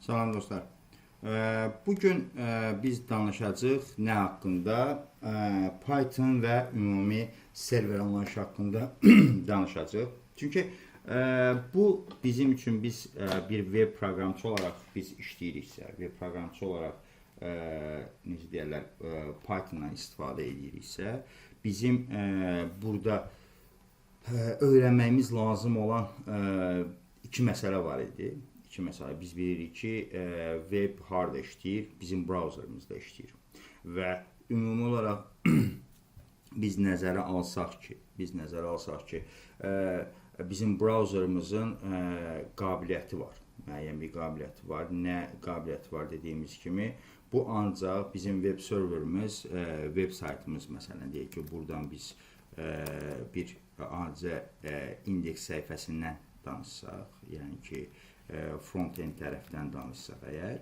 Salam dostlar. Bugün biz danışacağıq nə haqqında? Python və ümumi server anlayışı haqqında danışacağıq. Çünki bu bizim üçün biz bir web proqramçı olaraq biz işləyiriksə, web proqramçı olaraq necə deyirlər, Pythondan istifadə ediriksə, bizim burada öyrənməyimiz lazım olan iki məsələ var idi. İki məsələ. Biz bilirik ki, web harda işləyir? Bizim browserimizdə işləyir. Və ümumi olaraq biz nəzərə alsaq ki, bizim browserimizin qabiliyyəti var. Müəyyən bir qabiliyyəti var. Nə qabiliyyəti var dediyimiz kimi, bu ancaq bizim web serverimiz, web saytımız, məsələn deyək ki, buradan biz bir adicə indeks səhifəsindən danışsaq, yəni ki, front-end tərəfdən danışsaq əgər,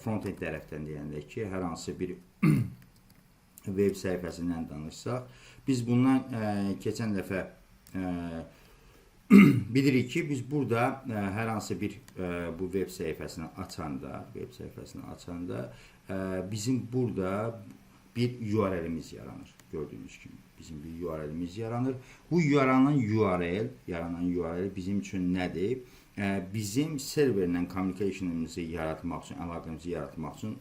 front-end tərəfdən deyəndə ki, hər hansı bir web səhifəsindən danışsaq, biz bundan keçən dəfə bilirik ki, biz burada hər hansı bir bu web səhifəsini açanda bizim burada bir URL-imiz yaranır gördüyünüz kimi. Bizim bir URL-imiz yaranır. Bu yaranan URL bizim üçün nədir? Bizim serverlə communication'ımızı yaratmaq üçün, əlaqəmizi yaratmaq üçün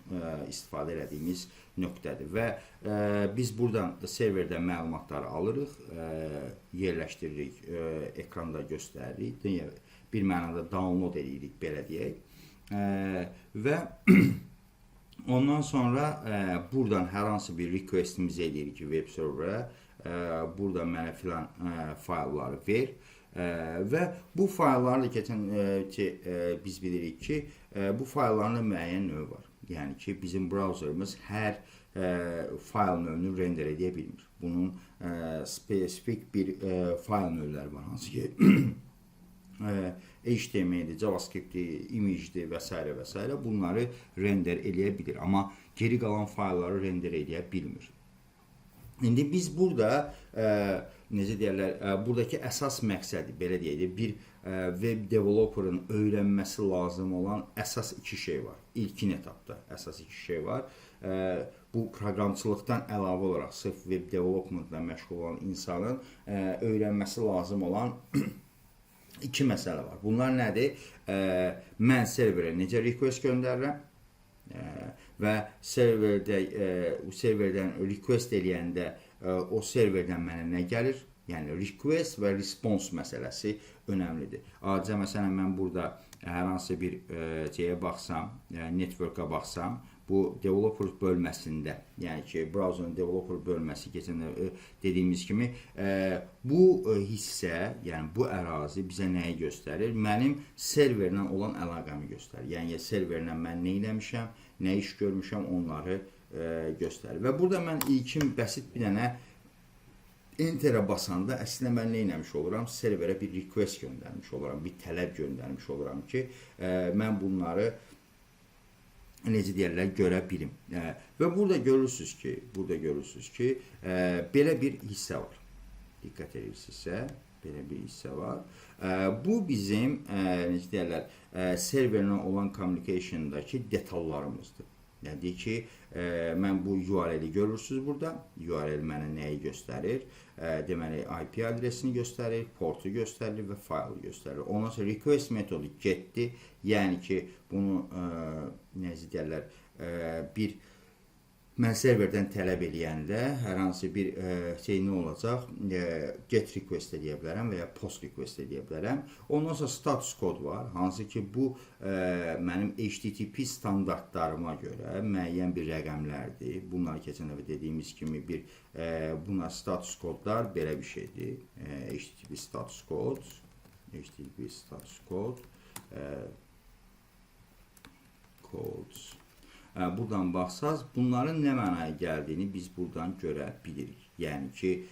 istifadə elədiyimiz nöqtədir və biz buradan serverdən məlumatları alırıq, yerləşdiririk, ekranda göstəririk. Bir mənada download edirik belə deyək. Və ondan sonra buradan hər hansı bir requestimizi edirik ki, web serverə, burada mənə filan faylları ver. Və bu faylları da keçən ki, biz bilirik ki, bu faylların da müəyyən növü var. Yəni ki, bizim browserimiz hər fayl növünü render edə bilmir. Bunun spesifik bir fayl növləri var, hansı ki HTML-dir, JavaScript-dir, image-dir və s. və s. bunları render eləyə bilir. Amma geri qalan faylları render eləyə bilmir. İndi biz burada necə deyirlər, buradakı əsas məqsədi belə deyək də, bir web developerın öyrənməsi lazım olan əsas iki şey var. İlkin etapda əsas iki şey var. Bu proqramçılıqdan əlavə olaraq sırf web developmentla məşğul olan insanın öyrənməsi lazım olan iki məsələ var. Bunlar nədir? Mən serverə necə request göndərirəm? Və serverdə serverdən request eləyəndə o serverdən mənə nə gəlir? Yəni request və response məsələsi önəmlidir. Adicə məsələn mən burada hər hansı bir şeyə baxsam, network-a baxsam, bu developer bölməsində, yəni ki, browserin developer bölməsi keçən də dediyimiz kimi bu hissə, yəni bu ərazi bizə nəyi göstərir? Mənim serverlə olan əlaqəmi göstərir. Yəni serverlə mən nə etmişəm, nə iş görmüşəm, onları göstərir. Və burada mən ilkin bəsit bir dənə Enter'ə basanda əslində mən nə etmiş oluram? Serverə bir request göndərmiş oluram, bir tələb göndərmiş oluram ki, mən bunları necə deyirlər, görə bilim. Və burada görürsüz ki, belə bir hissə var. Diqqət edirsinizsə, belə bir hissə var. Bu bizim necə deyirlər, serverlə olan communication'dakı detallarımızdır. Yəni deyir ki, mən bu URL-i görürsüz burada. URL mənə nəyi göstərir? Deməli IP adresini göstərir, portu göstərir və faylı göstərir. Ondan sonra request metodu getdi. Yəni ki, bunu necə deyirlər, bir mən serverdən tələb eləyəndə hər hansı bir şey nə olacaq? Get request eləyə bilərəm və ya post request eləyə bilərəm. Ondan sonra status kod var, hansı ki bu mənim HTTP standartlarıma görə müəyyən bir rəqəmlərdir. Bunlar keçən dəfə dediyimiz kimi bir bunlar status kodlar belə bir şeydir. HTTP status kod, HTTP status kod, codes. Buradan baxsaz, bunların nə mənaya gəldiyini biz buradan görə bilirik. Yəni ki,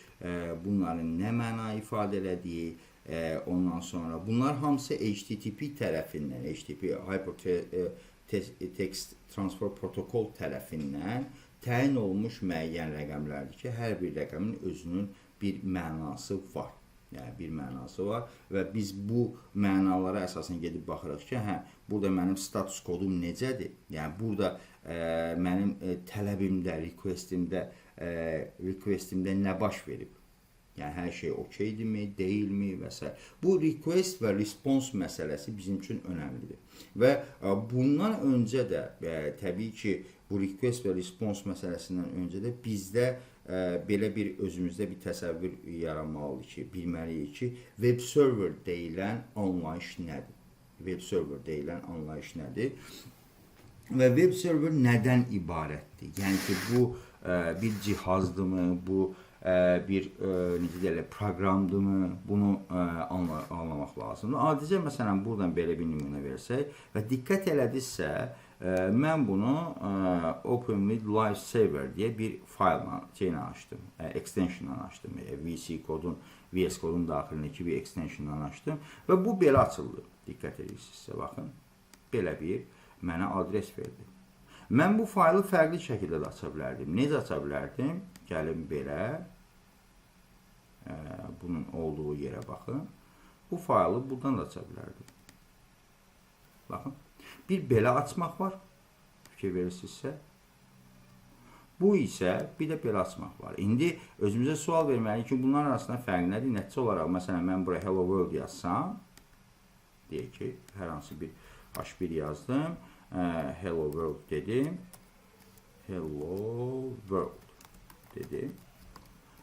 bunların nə məna ifadə elədiyi, ondan sonra bunlar hamısı HTTP tərəfindən, HTTP Hypertext Transfer Protocol tərəfindən təyin olunmuş müəyyən rəqəmlərdir ki, hər bir rəqəmin özünün bir mənası var. Yəni bir mənası var və biz bu mənalara əsasən gedib baxırıq ki, hə, burada mənim status kodum necədir? Yəni burada mənim tələbimdə, requestimdə nə baş verib? Yəni hər şey okeydirmi, deyilmi və s. Bu request və response məsələsi bizim üçün önəmlidir. Və bundan öncə də təbii ki, bu request və response məsələsindən öncə də bizdə belə bir özümüzdə bir təsəvvür yaranmalıdır ki, bilməliyik ki, web server deyilən anlayış nədir? Web server deyilən anlayış nədir? Və web server nədən ibarətdir? Yəni ki, bu bir cihazdırmı, bu bir necə deyirlər, proqramdırmı? Bunu anlamaq lazımdır. Adicə məsələn buradan belə bir nümunə versək və diqqət elədinizsə, mən bunu Open with Live Server deyə bir faylla şeylə açdım, extensionla açdım. VC kodun, VS kodun daxilindəki bir extensionla açdım və bu belə açıldı. Diqqət edirsinizsə baxın. Belə bir mənə adres verdi. Mən bu faylı fərqli şəkildə də aça bilərdim. Necə aça bilərdim? Gəlin belə bunun olduğu yerə baxın. Bu faylı buradan da aça bilərdim. Baxın. Bir belə açmaq var. Fikir verirsinizsə. Bu isə bir də belə açmaq var. İndi özümüzə sual verməliyik ki, bunların arasında fərq nədir? Nəticə olaraq, məsələn, mən bura hello world yazsam, deyək ki, hər hansı bir H1 yazdım, hello world dedim, hello world dedim.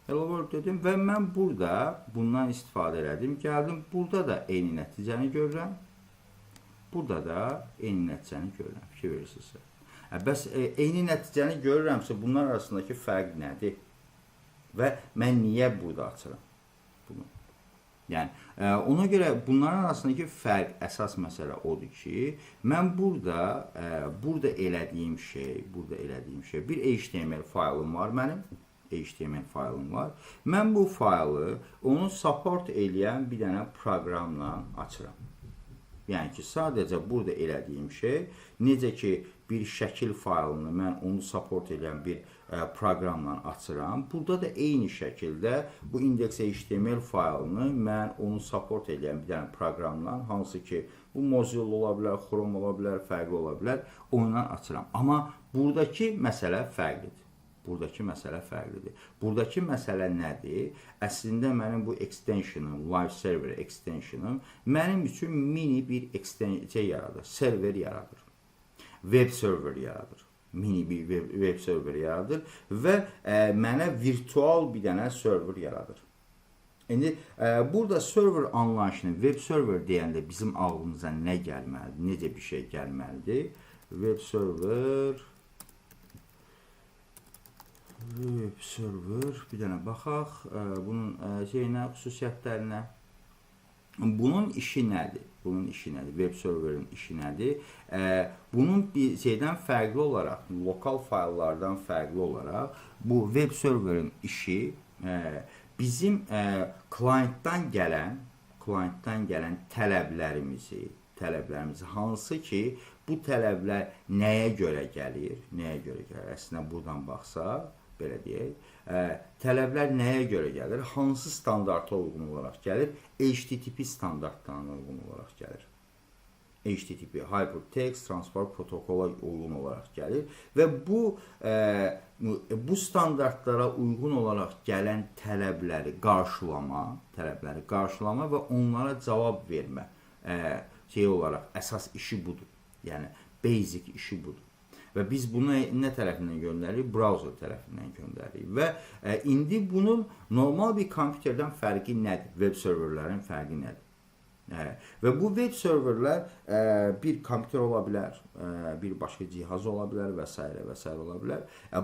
Hello world dedim və mən burada bundan istifadə elədim. Gəldim, burada da eyni nəticəni görürəm. Burada da eyni nəticəni görürəm. Fikir verirsinizsə. Bəs eyni nəticəni görürəmsə, bunlar arasındakı fərq nədir? Və mən niyə burada açıram bunu? Yəni ona görə bunların arasındakı fərq, əsas məsələ odur ki, mən burada elədiyim şey bir HTML faylım var mənim. HTML faylım var. Mən bu faylı onu support eləyən bir dənə proqramla açıram. Yəni ki, sadəcə burada elədiyim şey, necə ki bir şəkil faylını mən onu support edən bir proqramla açıram. Burada da eyni şəkildə bu index.html faylını mən onu support edən bir dənə proqramla, hansı ki bu Mozilla ola bilər, Chrome ola bilər, fərqli ola bilər, onunla açıram. Amma buradakı məsələ fərqlidir. Buradakı məsələ fərqlidir. Buradakı məsələ nədir? Əslində mənim bu extensionum, Live Server extensionum mənim üçün mini bir şey yaradır, server yaradır. Web server yaradır. Mini bir web server yaradır və mənə virtual bir dənə server yaradır. İndi burada server anlayışını, web server deyəndə bizim ağlımıza nə gəlməlidir? Necə bir şey gəlməlidir? Web server bir dənə baxaq bunun şeyinə, xüsusiyyətlərinə. Bunun işi nədir? Bunun işi nədir? Web serverin işi nədir? Bunun bir şeydən fərqli olaraq, lokal fayllardan fərqli olaraq bu web serverin işi bizim clientdan gələn tələblərimizi, hansı ki bu tələblər nəyə görə gəlir? Nəyə görə gəlir? Əslində buradan baxsaq, belə deyək, tələblər nəyə görə gəlir? Hansı standarta uyğun olaraq gəlir? HTTP standartlarına uyğun olaraq gəlir. HTTP, Hypertext Transfer Protokola uyğun olaraq gəlir və bu standartlara uyğun olaraq gələn tələbləri qarşılama və onlara cavab vermə şey olaraq əsas işi budur. Yəni basic işi budur. Və biz bunu nə tərəfindən göndəririk? Browser tərəfindən göndəririk. Və indi bunun normal bir kompüterdən fərqi nədir? Web serverlərin fərqi nədir? Və bu web serverlər bir kompüter ola bilər, bir başqa cihaz ola bilər və s. və s. ola bilər.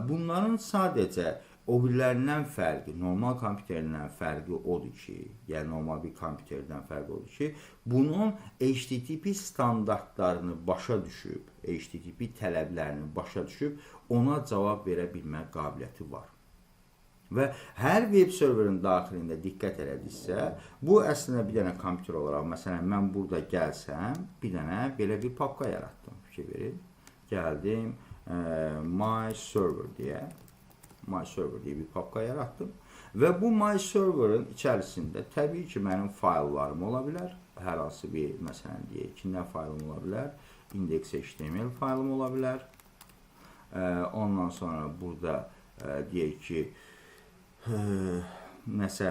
Bunların sadəcə o birilərindən fərqi, normal kompüterindən fərqi odur ki, yəni normal bir kompüterdən fərqi odur ki, bunun HTTP standartlarını başa düşüb, HTTP tələblərini başa düşüb ona cavab verə bilmə qabiliyyəti var. Və hər web serverin daxilində diqqət elədinizsə, bu əslində bir dənə kompüter olaraq, məsələn, mən burada gəlsəm, bir dənə belə bir papka yaratdım. Fikir verin. Gəldim, my server deyə, my server deyə bir papka yaratdım. Və bu my server'ın içərisində təbii ki, mənim fayllarım ola bilər. Hər hansı bir, məsələn deyək ki, nə faylım ola bilər? Index.html faylım ola bilər. Ondan sonra burada deyək ki, nəsə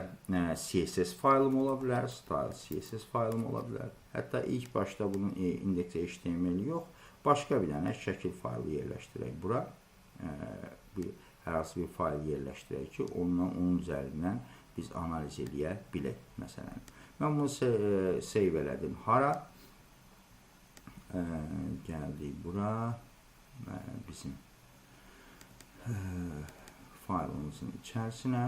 CSS faylım ola bilər, style CSS faylım ola bilər. Hətta ilk başda bunun index.html yox, başqa bir dənə şəkil faylı yerləşdirək bura. Bir hər hansı bir fayl yerləşdirək ki, onun üzərindən biz analiz eləyə bilək məsələn. Mən bunu save elədim. Hara? Gəldik bura. Bizim faylımızın içərisinə.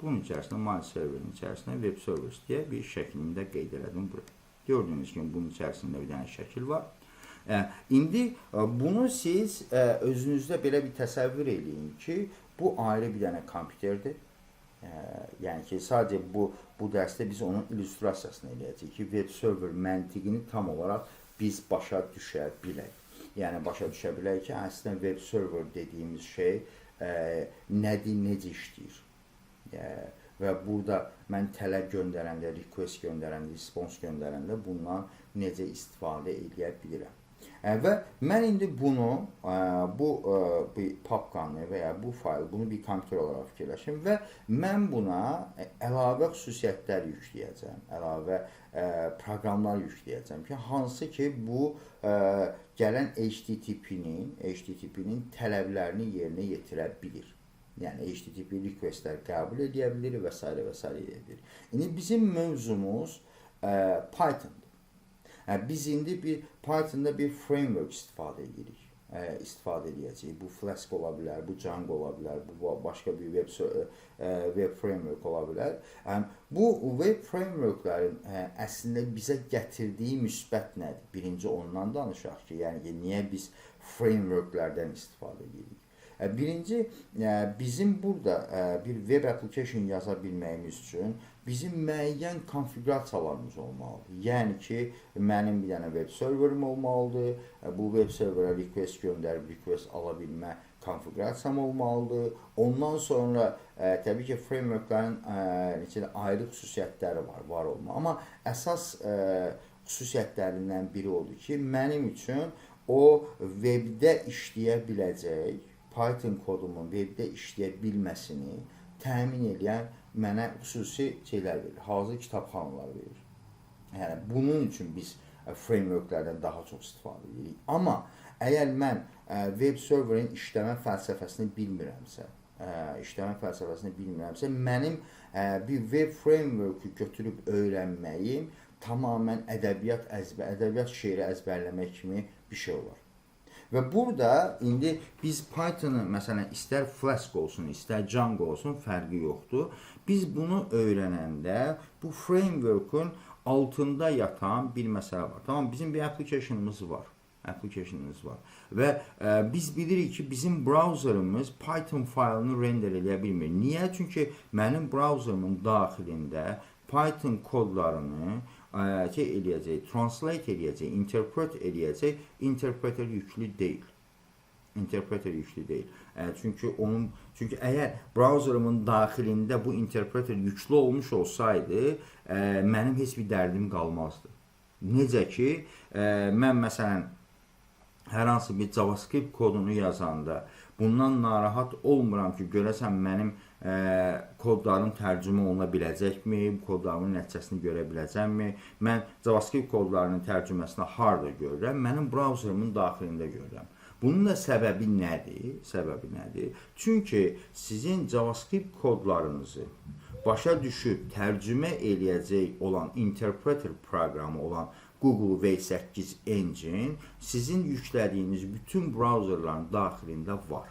Bunun içərisində my serverin içərisində web servers deyə bir şəklini də qeyd elədim bura. Gördüyünüz kimi bunun içərisində bir dənə şəkil var. İndi bunu siz özünüzdə belə bir təsəvvür eləyin ki, bu ayrı bir dənə kompüterdir. Yəni ki, sadəcə bu dərsdə biz onun illüstrasiyasını eləyəcəyik ki, web server məntiqini tam olaraq biz başa düşə bilək. Yəni başa düşə bilək ki, əslində web server dediyimiz şey nədir, necə işləyir. Və burada mən tələb göndərəndə, request göndərəndə, response göndərəndə bundan necə istifadə eləyə bilirəm. Və mən indi bunu, bu bir papkanı və ya bu faylı, bunu bir kompüter olaraq fikirləşim və mən buna əlavə xüsusiyyətlər yükləyəcəm, əlavə proqramlar yükləyəcəm ki, hansı ki bu gələn HTTP-nin tələblərini yerinə yetirə bilir. Yəni HTTP requestlər qəbul edə bilir və s. və s. edə bilir. İndi bizim mövzumuz Pythondır. Biz indi bir Pythonda bir framework istifadə edirik. İstifadə edəcəyik. Bu Flask ola bilər, bu Django ola bilər, bu başqa bir web framework ola bilər. Bu web frameworklərin əslində bizə gətirdiyi müsbət nədir? Birinci ondan danışaq ki, yəni ki, niyə biz frameworklərdən istifadə edirik? Birinci, bizim burada bir web application yaza bilməyimiz üçün bizim müəyyən konfiqurasiyalarımız olmalıdır. Yəni ki, mənim bir dənə web serverim olmalıdır. Bu web serverə request göndərib request ala bilmə konfiqurasiyam olmalıdır. Ondan sonra təbii ki, frameworklərin neçə ayrı xüsusiyyətləri var olma. Amma əsas xüsusiyyətlərindən biri odur ki, mənim üçün o webdə işləyə biləcək Python kodumun webdə işləyə bilməsini təmin edən mənə xüsusi şeylər verir, hazır kitabxanalar verir. Yəni bunun üçün biz frameworklərdən daha çox istifadə edirik. Amma əgər mən web serverin işləmə fəlsəfəsini bilmirəmsə, mənim bir web framework'ü götürüb öyrənməyim tamamilə ədəbiyyat şeiri əzbərləmək kimi bir şey olar. Və burada indi biz Python'ı məsələn istər Flask olsun, istər Django olsun fərqi yoxdur. Biz bunu öyrənəndə bu framework'ün altında yatan bir məsələ var. Tamam, bizim bir application'ımız var. Və biz bilirik ki, bizim browserımız Python faylını render eləyə bilmir. Niyə? Çünki mənim browserimin daxilində Python kodlarını eləyəcək, translate eləyəcək, interpret eləyəcək, interpreter yüklü deyil. Çünki əgər browserimin daxilində bu interpreter yüklü olmuş olsaydı, mənim heç bir dərdim qalmazdı. Necə ki, mən məsələn hər hansı bir JavaScript kodunu yazanda bundan narahat olmuram ki, görəsən mənim kodlarım tərcümə oluna biləcəkmi, kodlarımın nəticəsini görə biləcəmmi? Mən JavaScript kodlarının tərcüməsini harda görürəm? Mənim browserimin daxilində görürəm. Bunun da səbəbi nədir? Çünki sizin JavaScript kodlarınızı başa düşüb tərcümə eləyəcək olan interpreter proqramı olan Google V8 Engine sizin yüklədiyiniz bütün browserların daxilində var.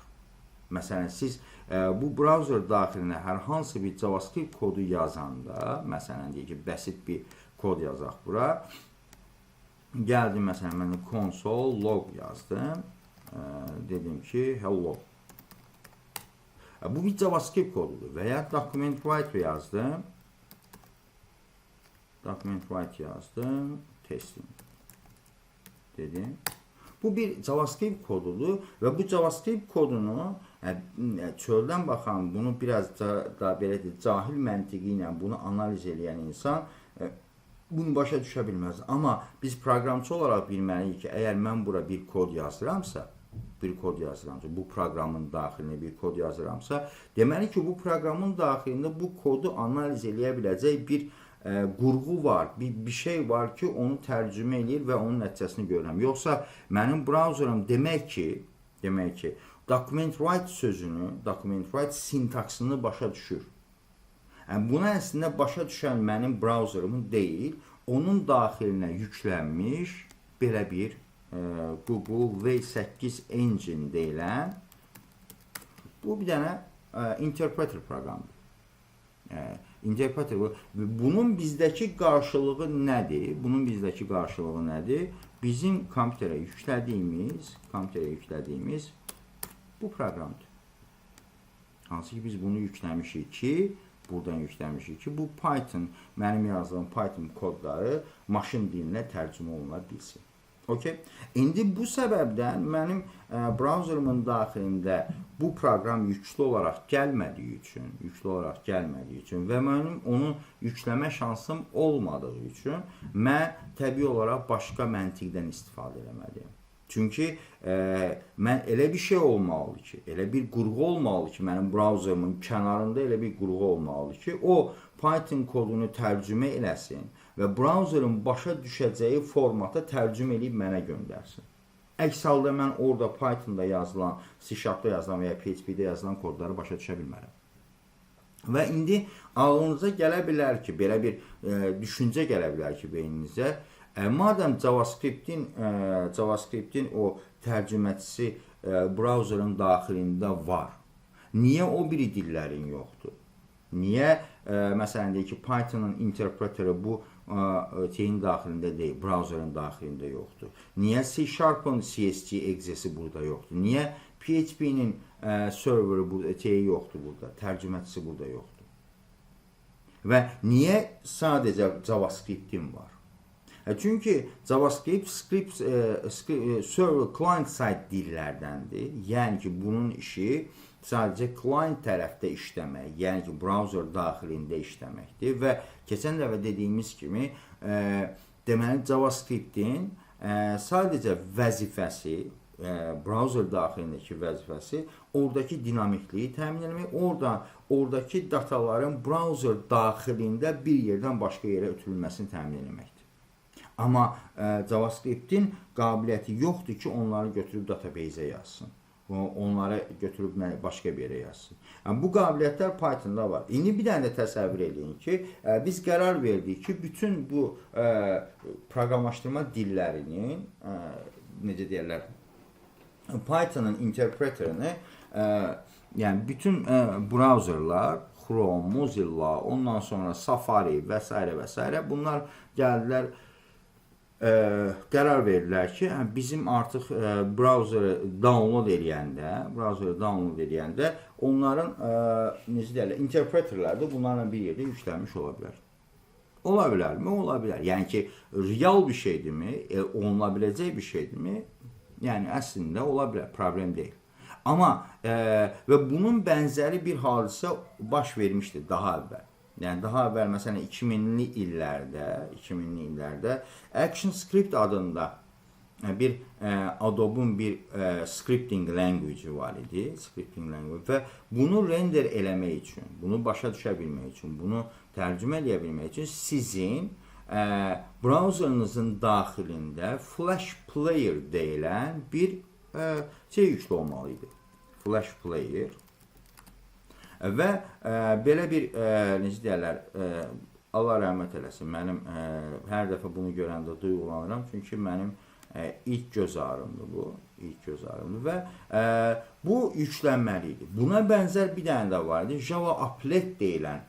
Məsələn, siz bu browser daxilinə hər hansı bir JavaScript kodu yazanda, məsələn, deyək ki, bəsit bir kod yazaq bura. Gəldim, məsələn, mən console log yazdım. Dedim ki, hello. Bu bir JavaScript kodudur. Və ya document write yazdım. Document write yazdım. Testing dedim. Bu bir JavaScript kodudur və bu JavaScript kodunu çöldən baxan, bunu biraz da belə deyək, cahil məntiqi ilə bunu analiz eləyən insan bunu başa düşə bilməz. Amma biz proqramçı olaraq bilməliyik ki, əgər mən bura bir kod yazıramsa, bu proqramın daxilinə bir kod yazıramsa, deməli ki, bu proqramın daxilində bu kodu analiz eləyə biləcək bir qurğu var, bir şey var ki, onu tərcümə eləyir və onun nəticəsini görürəm. Yoxsa mənim browserim demək ki, document write sözünü, document write sintaksını başa düşür. Yəni bunu əslində başa düşən mənim browserimin deyil, onun daxilinə yüklənmiş belə bir Google V8 Engine deyilən bu bir dənə interpreter proqramıdır. Interpreter bu. Bunun bizdəki qarşılığı nədir? Bunun bizdəki qarşılığı nədir? Bizim kompüterə yüklədiyimiz bu proqramdır. Hansı ki biz bunu yükləmişik ki, buradan yükləmişik ki, bu Python, mənim yazdığım Python kodları maşın dilinə tərcümə oluna bilsin. Okay? İndi bu səbəbdən mənim browserimin daxilində bu proqram yüklü olaraq gəlmədiyi üçün və mənim onu yükləmə şansım olmadığı üçün mən təbii olaraq başqa məntiqdən istifadə eləməliyəm. Çünki mən elə bir şey olmalıdır ki, elə bir qurğu olmalıdır ki, mənim browserimin kənarında elə bir qurğu olmalıdır ki, o Python kodunu tərcümə eləsin və browserin başa düşəcəyi formata tərcümə eləyib mənə göndərsin. Əks halda mən orada Pythonda yazılan, C#-da yazılan və ya PHP-də yazılan kodları başa düşə bilmərəm. Və indi ağlınıza gələ bilər ki, belə bir düşüncə gələ bilər ki, beyninizə. Madəm JavaScript-in o tərcüməçisi browserin daxilində var, niyə o biri dillərin yoxdur? Niyə məsələn deyək ki, Python-un interpreteri bu şeyin daxilində deyil, browserin daxilində yoxdur? Niyə C Sharp-ın CSG exe-si burada yoxdur? Niyə PHP-nin serveri burada, şeyi yoxdur burada, tərcüməçisi burada yoxdur? Və niyə sadəcə JavaScript-in var? Çünki JavaScript server client side dillərdəndir. Yəni ki, bunun işi sadəcə client tərəfdə işləmək, yəni ki, browser daxilində işləməkdir və keçən dəfə dediyimiz kimi, deməli JavaScript-in sadəcə vəzifəsi, browser daxilindəki vəzifəsi oradakı dinamikliyi təmin etmək, oradan oradakı dataların browser daxilində bir yerdən başqa yerə ötürülməsini təmin etməkdir. Amma JavaScript-in qabiliyyəti yoxdur ki, onları götürüb database-ə yazsın. Onları götürüb başqa bir yerə yazsın. Yəni, bu qabiliyyətlər Python-da var. İndi bir dənə də təsəvvür eləyin ki, biz qərar verdik ki, bütün bu proqramlaşdırma dillərinin necə deyirlər, Python'ın interpreterini yəni bütün browserlar, Chrome, Mozilla, ondan sonra Safari və s. və s. bunlar gəldilər, qərar verdilər ki, hə, bizim artıq browseri download eləyəndə onların necə deyirlər, interpreterlər də bunlarla bir yerdə yüklənmiş ola bilər. Ola bilərmi? Ola bilər. Yəni ki, real bir şeydirmi? Oluna biləcək bir şeydirmi? Yəni əslində ola bilər, problem deyil. Amma və bunun bənzəri bir hadisə baş vermişdi daha əvvəl. Yəni daha əvvəl məsələn 2000-li illərdə ActionScript adında bir Adobe-un bir scripting language var idi, scripting language və bunu render eləmək üçün, bunu başa düşə bilmək üçün, bunu tərcümə eləyə bilmək üçün sizin browserinizin daxilində Flash Player deyilən bir şey yüklü olmalı idi. Flash Player və belə bir necə deyərlər, Allah rəhmət eləsin. Mənim hər dəfə bunu görəndə duyğulanıram. Çünki mənim ilk göz ağrımdır bu. İlk göz ağrımdır və bu yüklənməli idi. Buna bənzər bir dənə də var idi. Java Applet deyilən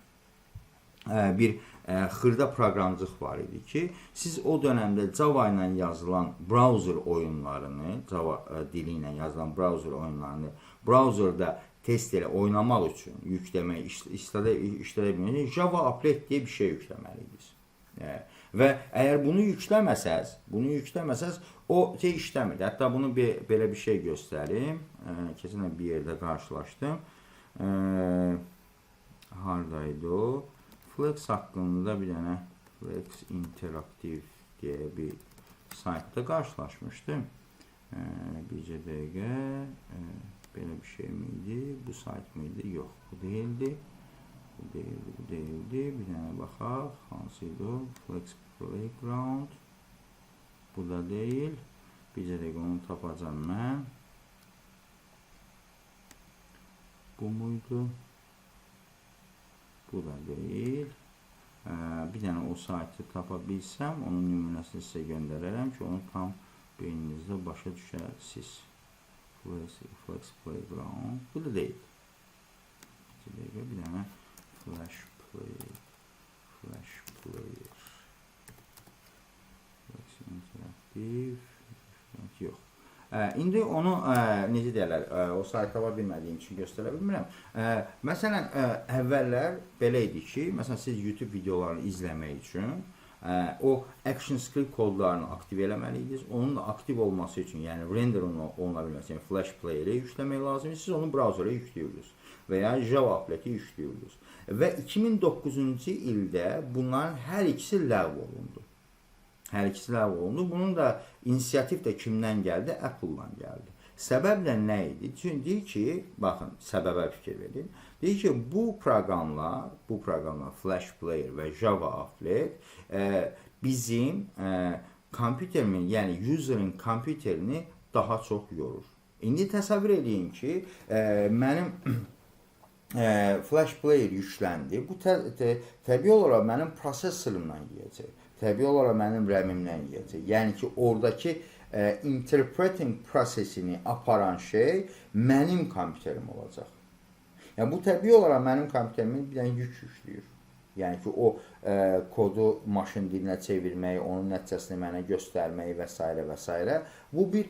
bir xırda proqramcıq var idi ki, siz o dövrdə Java ilə yazılan browser oyunlarını, Java dili ilə yazılan browser oyunlarını browserda test elə oynamaq üçün yükləmək, işlədə bilmək üçün Java Applet deyə bir şey yükləməliydiniz. Və əgər bunu yükləməsəz, o şey işləmir. Hətta bunu belə bir şey göstərim. Keçən il bir yerdə qarşılaşdım. Hardaydı o? Flex haqqında bir dənə Flex Interactive deyə bir saytda qarşılaşmışdım. Bircə dəqiqə, belə bir şey miydi? Bu sayt mıydı? Yox, bu deyildi. Bu deyildi, bu deyildi. Bir dənə baxaq. Hansı idi o? Flex Playground. Bu da deyil. Bircə dəqiqə, onu tapacağam mən. Bu muydu? Bu da deyil. Bir dənə o saytı tapa bilsəm, onun nümunəsini sizə göndərərəm ki, onu tam beyninizdə başa düşərsiniz. Flex Playground. Bu da deyil. Bir dəqiqə, bir dənə Flash Player. Flash Player. Flex Interactive. Yox. İndi onu necə deyirlər, o saytı tapa bilmədiyim üçün göstərə bilmirəm. Məsələn, əvvəllər belə idi ki, məsələn siz YouTube videolarını izləmək üçün o ActionScript kodlarını aktiv eləməli idiniz. Onun da aktiv olması üçün, yəni render oluna bilməsi üçün Flash Player-i yükləmək lazım idi. Siz onu brauzera yükləyirdiniz və ya Java applet-i yükləyirdiniz. Və 2009-cu ildə bunların hər ikisi ləğv olundu. Hər ikisi ləğv olundu. Bunun da inisiativ də kimdən gəldi? Apple-dan gəldi. Səbəb də nə idi? Çünki deyir ki, baxın, səbəbə fikir verin. Deyir ki, bu proqramlar Flash Player və Java Applet bizim kompüterimin, yəni user'ın kompüterini daha çox yorur. İndi təsəvvür eləyin ki, mənim Flash Player yükləndi. Bu tə tə təbii olaraq mənim prosessorumdan yeyəcək. Təbii olaraq mənim RAM-imdən yeyəcək. Yəni ki, oradakı interpreting prosesini aparan şey mənim kompüterim olacaq. Yəni bu təbii olaraq mənim kompüterimin bir dənə yük yükləyir. Yəni ki, o kodu maşın dilinə çevirmək, onun nəticəsini mənə göstərmək və s. və s. Bu bir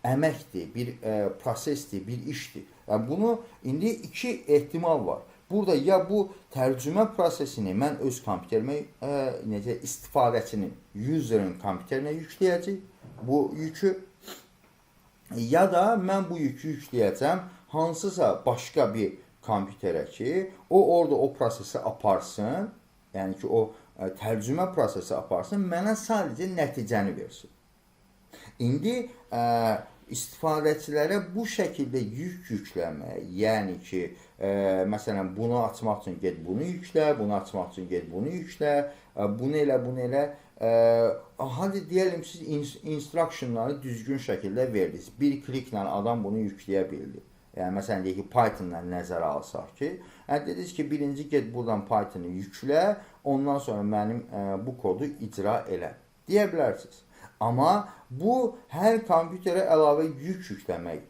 əməkdir, bir prosesdir, bir işdir. Yəni bunu indi iki ehtimal var. Burada ya bu tərcümə prosesini mən öz kompüterimə necə istifadəçinin, user'ın kompüterinə yükləyəcək bu yükü, ya da mən bu yükü yükləyəcəm hansısa başqa bir kompüterə ki, o orada o prosesi aparsın, yəni ki, o tərcümə prosesi aparsın, mənə sadəcə nəticəni versin. İndi istifadəçilərə bu şəkildə yük yükləmək, yəni ki, məsələn bunu açmaq üçün get bunu yüklə, bunu açmaq üçün get bunu yüklə, bunu elə, bunu elə. Hadi deyəlim siz instructionları düzgün şəkildə verdiniz. Bir kliklə adam bunu yükləyə bildi. Yəni məsələn deyək ki, Python-dan nəzərə alsaq ki, yəni dediniz ki, birinci get buradan Python-ı yüklə, ondan sonra mənim bu kodu icra elə. Deyə bilərsiniz. Amma bu hər kompüterə əlavə yük yükləmək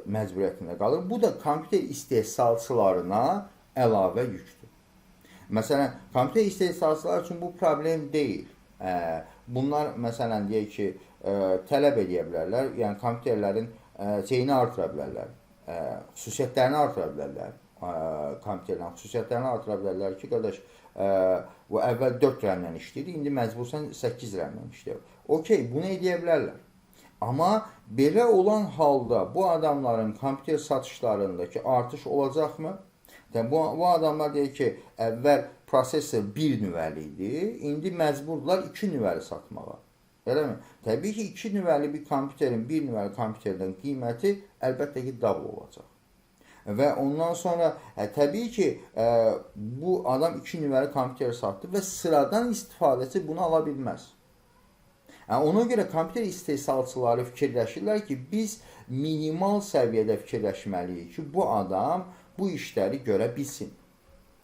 məcburiyyətində qalır. Bu da kompüter istehsalçılarına əlavə yükdür. Məsələn, kompüter istehsalçılar üçün bu problem deyil. Bunlar məsələn deyək ki, tələb edə bilərlər. Yəni kompüterlərin şeyini artıra bilərlər. Xüsusiyyətlərini artıra bilərlər. Kompüterlərin xüsusiyyətlərini artıra bilərlər ki, qardaş, bu əvvəl 4 RAM-la işləyirdi, indi məcbursan 8 RAM-la işləyir. Okey, bunu edə bilərlər. Amma belə olan halda bu adamların kompüter satışlarındakı artış olacaqmı? Yəni bu adamlar deyir ki, əvvəl prosesor bir nüvəli idi, indi məcburdular iki nüvəli satmağa. Eləmi? Təbii ki, iki nüvəli bir kompüterin bir nüvəli kompüterdən qiyməti əlbəttə ki, double olacaq. Və ondan sonra təbii ki, bu adam iki nüvəli kompüter satdı və sıradan istifadəçi bunu ala bilməz. Yəni ona görə kompüter istehsalçıları fikirləşirlər ki, biz minimal səviyyədə fikirləşməliyik ki, bu adam bu işləri görə bilsin.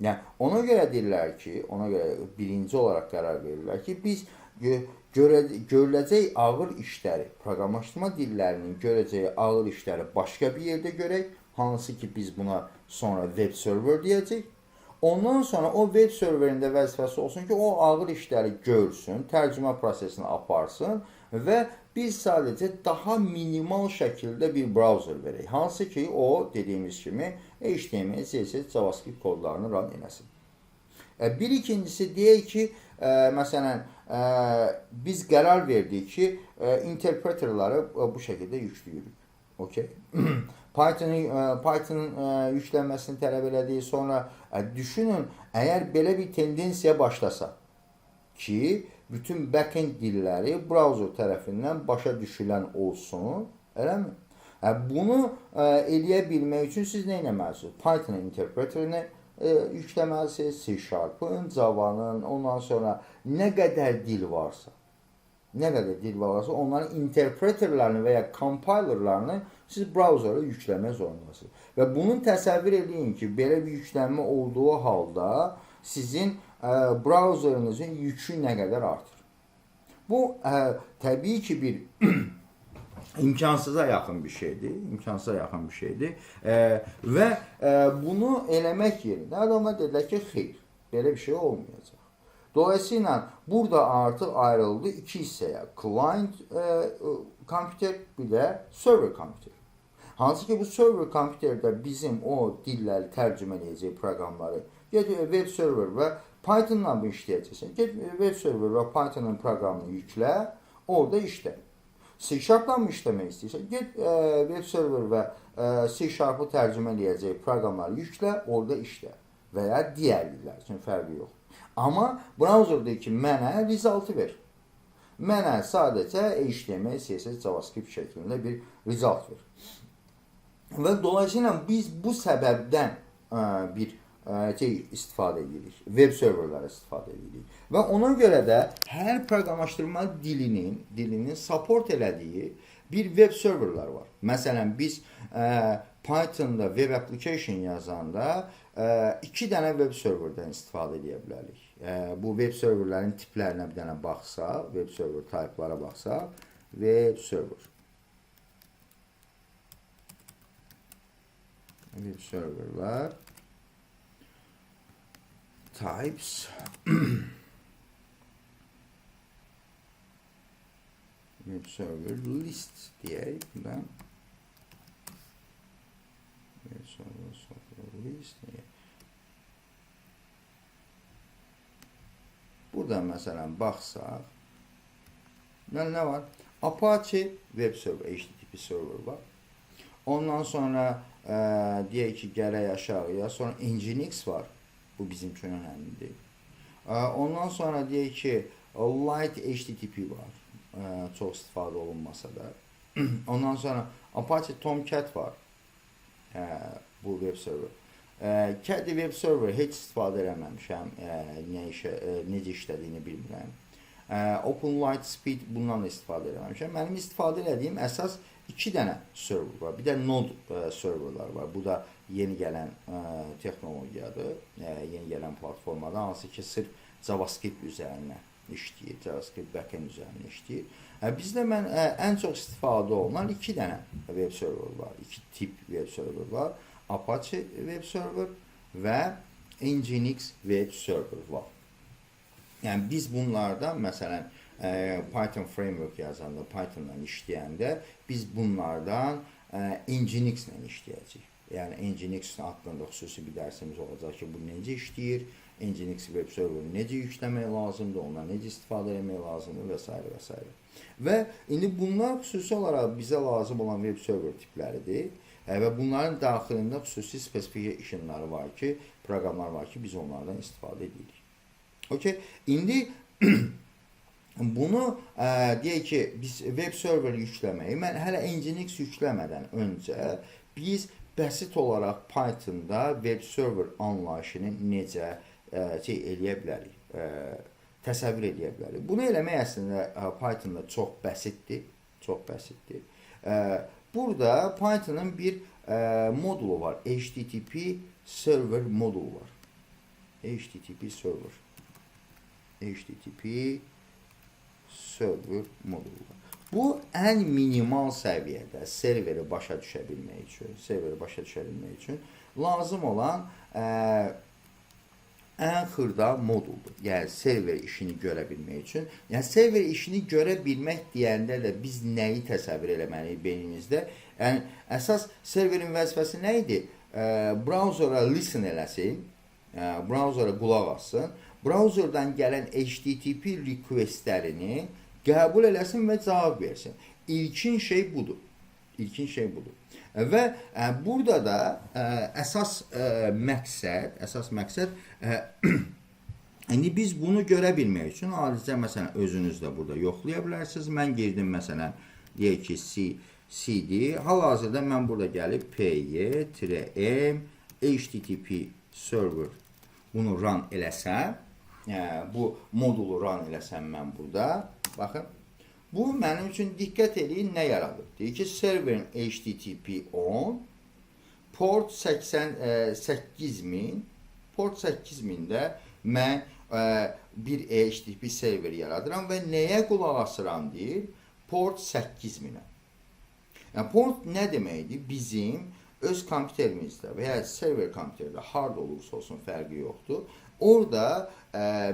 Yəni ona görə deyirlər ki, ona görə birinci olaraq qərar verirlər ki, biz görüləcək ağır işləri, proqramlaşdırma dillərinin görəcəyi ağır işləri başqa bir yerdə görək, hansı ki biz buna sonra web server deyəcəyik. Ondan sonra o web serverində vəzifəsi olsun ki, o ağır işləri görsün, tərcümə prosesini aparsın və biz sadəcə daha minimal şəkildə bir browser verək. Hansı ki, o dediyimiz kimi HTML, CSS, JavaScript kodlarını run eləsin. Bir ikincisi deyək ki, məsələn, biz qərar verdik ki, interpreterları bu şəkildə yükləyirik. Okay. Python'ın yüklənməsini tələb elədik. Sonra düşünün, əgər belə bir tendensiya başlasa ki, bütün backend dilləri browser tərəfindən başa düşülən olsun, eləmi? Bunu eləyə bilmək üçün siz nə etməlisiniz? Python interpreterini yükləməlisiniz, C Sharp-ın, Java-nın, ondan sonra nə qədər dil varsa, onların interpreterlərini və ya compilerlarını siz browsera yükləmək zorundasınız. Və bunun təsəvvür eləyin ki, belə bir yüklənmə olduğu halda sizin browserinizin yükü nə qədər artır. Bu təbii ki, bir imkansıza yaxın bir şeydir. İmkansıza yaxın bir şeydir. Və bunu eləmək yerinə adamlar dedilər ki, xeyr, belə bir şey olmayacaq. Dolayısıyla burada artıq ayrıldı iki hissəyə. Client kompüter, bir də server kompüter. Hansı ki, bu server kompüterdə bizim o dilləri tərcümə edəcək proqramları, get web server və Pythonla mı işləyəcəksən? Get web server və Pythonun proqramını yüklə, orada işlə. C Sharp-la mı işləmək istəyirsən? Get web server və C Sharp-ı tərcümə edəcək proqramları yüklə, orada işlə. Və ya digər dillər üçün fərqi yox. Amma browser deyir ki, mənə result-ı ver. Mənə sadəcə HTML, CSS, JavaScript şəklində bir result ver. Və dolayısıyla biz bu səbəbdən bir şey istifadə edirik. Web serverləri istifadə edirik. Və ona görə də hər proqramlaşdırma dilinin support elədiyi bir web serverlər var. Məsələn, biz Pythonda web application yazanda iki dənə web serverdən istifadə edə bilərik. Bu web serverlərin tiplərinə bir dənə baxsaq, web server type-lara baxsaq, web server. Web serverlar types web server list deyək buradan. Web server list deyək. Buradan məsələn baxsaq nə var? Apache web server, HTTP server var. Ondan sonra deyək ki, gələk aşağıya. Sonra Nginx var. Bu bizim üçün önəmlidir. Ondan sonra deyək ki, Light HTTP var. Çox istifadə olunmasa da. Ondan sonra Apache Tomcat var. Bu web server. Caddy web server heç istifadə eləməmişəm. Necə işlədiyini bilmirəm. Open Lightspeed bundan da istifadə eləməmişəm. Mənim istifadə elədiyim əsas iki dənə server var. Bir də node serverlar var. Bu da yeni gələn texnologiyadır. Yeni gələn platformadır. Hansı ki, sırf JavaScript üzərinə işləyir. JavaScript backend üzərinə işləyir. Bizdə mən ən çox istifadə olunan iki dənə web server var. İki tip web server var. Apache web server və Nginx web server var. Yəni biz bunlardan məsələn Python framework yazanda, Pythonla işləyəndə biz bunlardan Nginx ilə işləyəcəyik. Yəni Nginx haqqında xüsusi bir dərsimiz olacaq ki, bu necə işləyir, Nginx web serverini necə yükləmək lazımdır, ondan necə istifadə etmək lazımdır və s. və s. Və indi bunlar xüsusi olaraq bizə lazım olan web server tipləridir. Və bunların daxilində xüsusi specificationları var ki, proqramlar var ki, biz onlardan istifadə edirik. Okay. İndi bunu deyək ki, biz web server yükləməyi, mən hələ Nginx yükləmədən öncə biz bəsit olaraq Pythonda web server anlayışını necə şey eləyə bilərik, təsəvvür eləyə bilərik. Bunu eləmək əslində Pythonda çox bəsitdir, çox bəsitdir. Burada Pythonın bir modulu var, HTTP server modulu var. HTTP server. HTTP server modulu var. Bu ən minimal səviyyədə serveri başa düşə bilmək üçün, lazım olan ən xırda moduldur. Yəni server işini görə bilmək üçün. Yəni server işini görə bilmək deyəndə də biz nəyi təsəvvür eləməliyik beynimizdə? Yəni əsas serverin vəzifəsi nə idi? Browsera listen eləsin. Browser'a qulaq assın. Browserdan gələn HTTP requestlərini qəbul eləsin və cavab versin. İlkin şey budur. İlkin şey budur. Və burada da əsas məqsəd, indi biz bunu görə bilmək üçün adicə, məsələn, özünüz də burada yoxlaya bilərsiniz. Mən girdim, məsələn, deyək ki, C CD. Hal-hazırda mən burada gəlib py -m HTTP server bunu run eləsəm, bu modulu run eləsəm mən burada, baxın, bu mənim üçün, diqqət eləyin, nə yaradır? Deyir ki, serverin HTTP 10 port 80, 8000, port 8000-də mən bir HTTP server yaradıram və nəyə qulaq asıram deyir? Port 8000-ə. Yəni port nə deməkdir? Bizim öz kompüterimizdə və ya server kompüterdə, harda olursa olsun fərqi yoxdur. Orada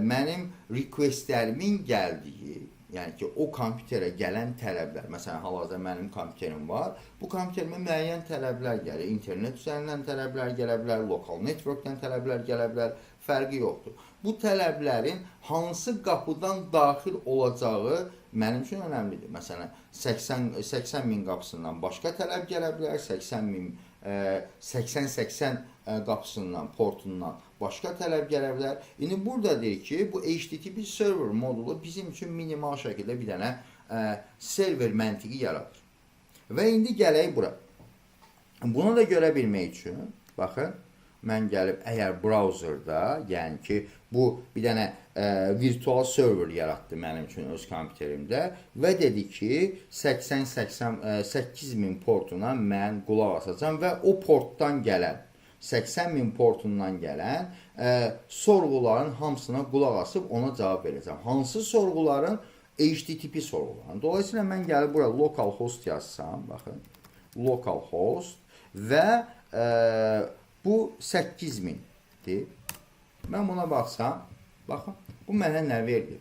mənim requestlərimin gəldiyi, yəni ki, o kompüterə gələn tələblər, məsələn, hal-hazırda mənim kompüterim var. Bu kompüterimə müəyyən tələblər gəlir. İnternet üzərindən tələblər gələ bilər, lokal networkdən tələblər gələ bilər, fərqi yoxdur. Bu tələblərin hansı qapıdan daxil olacağı mənim üçün önəmlidir. Məsələn, 80 min qapısından başqa tələb gələ bilər, 80 min 80-80 qapısından, portundan başqa tələb gələ bilər. İndi burada deyir ki, bu HTTP server modulu bizim üçün minimal şəkildə bir dənə server məntiqi yaradır. Və indi gələk bura. Bunu da görə bilmək üçün, baxın, mən gəlib əgər browserda, yəni ki, bu bir dənə virtual server yaratdı mənim üçün öz kompüterimdə və dedi ki, 80 80 8000 portuna mən qulaq asacağam və o portdan gələn, 80 min portundan gələn sorğuların hamısına qulaq asıb ona cavab verəcəm. Hansı sorğuların? HTTP sorğularının. Dolayısıyla mən gəlib bura localhost yazsam, baxın, localhost və bu 8000-dir. Mən buna baxsam, baxın, bu mənə nə verdi?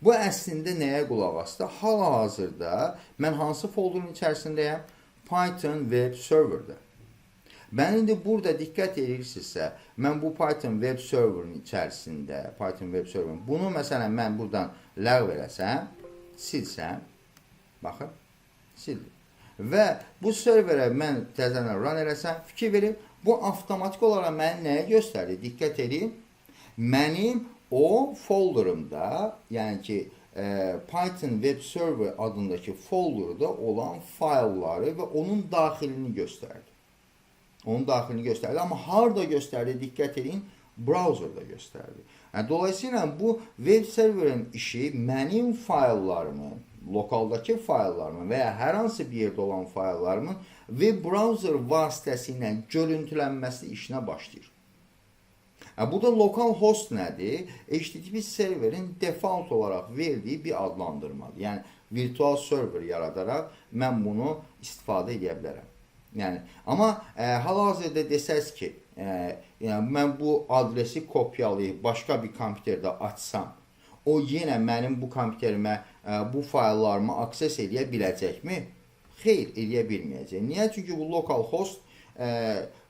Bu əslində nəyə qulaq asdı? Hal-hazırda mən hansı folderun içərisindəyəm? Python Web Server'da. Mən indi burada diqqət edirsinizsə, mən bu Python Web Server'ın içərisində, Python Web Server'ın bunu, məsələn, mən buradan ləğv eləsəm, silsəm, baxın, sildim. Və bu serverə mən təzədən run eləsəm, fikir verin, bu avtomatik olaraq məni nəyə göstərdi? Diqqət edin. Mənim o folderımda, yəni ki, Python Web Server adındakı folderda olan faylları və onun daxilini göstərdi. Onun daxilini göstərdi. Amma harda göstərdi? Diqqət edin, browserda göstərdi. Yəni, dolayısıyla bu web serverin işi mənim fayllarımın, lokaldakı fayllarımın və ya hər hansı bir yerdə olan fayllarımın web browser vasitəsilə görüntülənməsi işinə başlayır. Yəni, burada localhost nədir? HTTP serverin default olaraq verdiyi bir adlandırmadır. Yəni virtual server yaradaraq mən bunu istifadə edə bilərəm. Yəni amma hal-hazırda desəz ki, yəni mən bu adresi kopyalayıb başqa bir kompüterdə açsam, o yenə mənim bu kompüterimə, bu fayllarıma access eləyə biləcəkmi? Xeyr, eləyə bilməyəcək. Niyə? Çünki bu localhost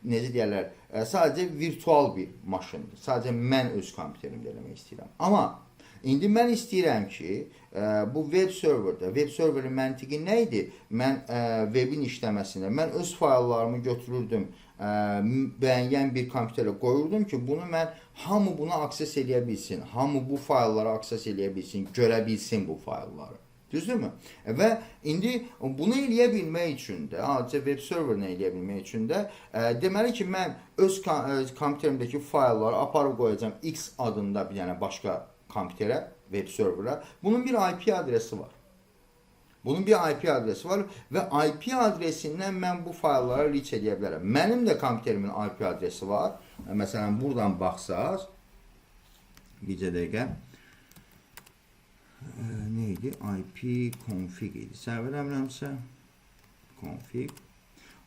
necə deyərlər, sadəcə virtual bir maşındır. Sadəcə mən öz kompüterimdə eləmək istəyirəm. Amma indi mən istəyirəm ki, bu web serverdə, web serverin məntiqi nə idi? Mən webin işləməsində mən öz fayllarımı götürürdüm, müəyyən bir kompüterə qoyurdum ki, bunu mən hamı buna access eləyə bilsin, hamı bu fayllara access eləyə bilsin, görə bilsin bu faylları. Düzdürmü? Və indi bunu eləyə bilmək üçün də, adicə web serverini eləyə bilmək üçün də, deməli ki, mən öz kompüterimdəki faylları aparıb qoyacağam X adında bir dənə başqa kompüterə, web serverə. Bunun bir IP adresi var. Bunun bir IP adresi var və IP adresindən mən bu fayllara reach eləyə bilərəm. Mənim də kompüterimin IP adresi var. Məsələn, buradan baxsaq, bircə dəqiqə. Nə idi? IP config idi. Səhv eləmirəmsə, config.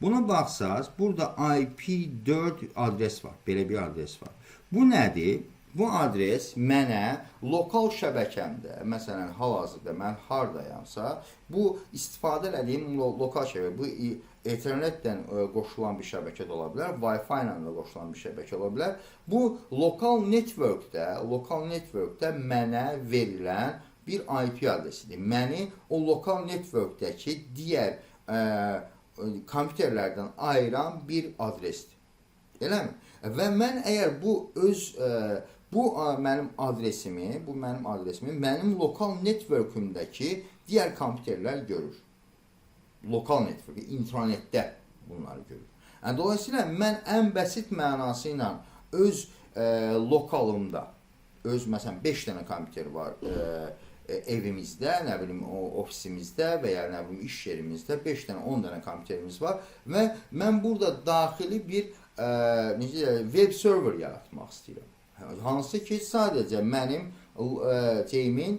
Buna baxsaq, burada IP4 adres var. Belə bir adres var. Bu nədir? Bu adres mənə lokal şəbəkəmdə, məsələn, hal-hazırda mən hardayamsa, bu istifadə elədiyim lokal şəbəkə, bu Ethernetlə qoşulan bir şəbəkə də ola bilər, Wi-Fi ilə də qoşulan bir şəbəkə ola bilər. Bu lokal networkdə mənə verilən bir IP adresidir. Məni o lokal networkdəki digər kompüterlərdən ayıran bir adresdir. Eləmi? Və mən əgər bu öz bu mənim adresimi, bu mənim adresimi mənim lokal networkümdəki digər kompüterlər görür. Lokal network, intranetdə bunları görür. Yəni, dolayısıyla mən ən bəsit mənası ilə öz lokalımda, öz məsələn 5 dənə kompüter var evimizdə, nə bilim o ofisimizdə və ya nə bilim iş yerimizdə 5 dənə, 10 dənə kompüterimiz var və mən burada daxili bir necə deyirlər, web server yaratmaq istəyirəm. Hansı ki, sadəcə mənim şeyimin,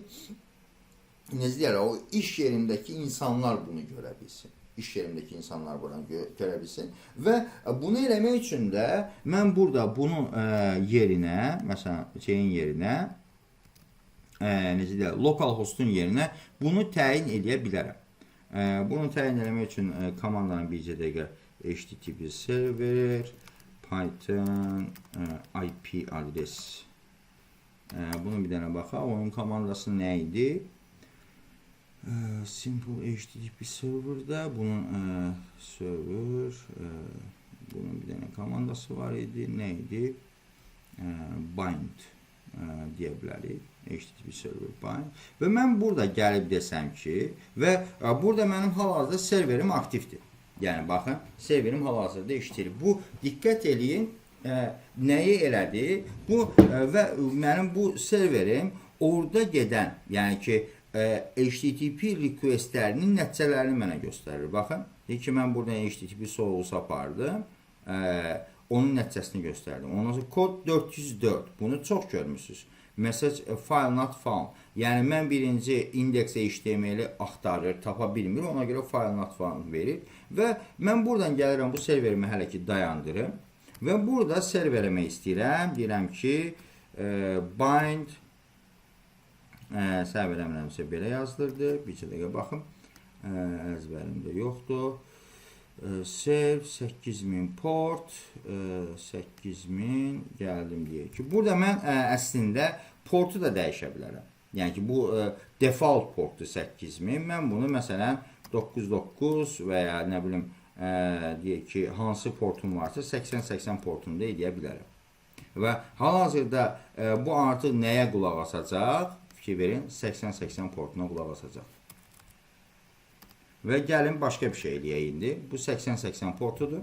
necə deyirlər, o iş yerindəki insanlar bunu görə bilsin. İş yerimdəki insanlar bunu görə bilsin və bunu eləmək üçün də mən burada bunun yerinə, məsələn, şeyin yerinə, necə deyirlər, local hostun yerinə bunu təyin eləyə bilərəm. Bunu təyin eləmək üçün komandanı bircə dəqiqə HTTP server Python IP adres. Bunu bir dənə baxaq. Onun komandası nə idi? Simple HTTP serverdə bunun server bunun bir dənə komandası var idi. Nə idi? Bind deyə bilərik. HTTP server bind. Və mən burada gəlib desəm ki, və burada mənim hal-hazırda serverim aktivdir. Yəni baxın, serverim hal-hazırda işləyir. Bu, diqqət eləyin, nəyi elədi? Bu və mənim bu serverim orada gedən, yəni ki, HTTP requestlərinin nəticələrini mənə göstərir. Baxın, deyir ki, mən buradan HTTP sorğusu apardım. Onun nəticəsini göstərdim. Ondan sonra kod 404. Bunu çox görmüsünüz. Message file not found. Yəni mən birinci index HTML-i axtarır, tapa bilmir. Ona görə file not found verir və mən buradan gəlirəm, bu serverimi hələ ki dayandırım və burada serverime istəyirəm. Deyirəm ki, bind səhv eləmirəmsə belə yazdırdı. Bir dəqiqə baxım. Əzbərimdə yoxdur. Serve 8000 port, 8000 gəldim, deyək ki, burada mən əslində portu da dəyişə bilərəm. Yəni ki, bu default portdur 8000. Mən bunu məsələn 99 və ya nə bilim deyək ki, hansı portum varsa 80-80 portunda eləyə bilərəm. Və hal-hazırda bu artıq nəyə qulaq asacaq? Fikir verin, 80-80 portuna qulaq asacaq. Və gəlin başqa bir şey eləyək indi. Bu 80-80 portudur.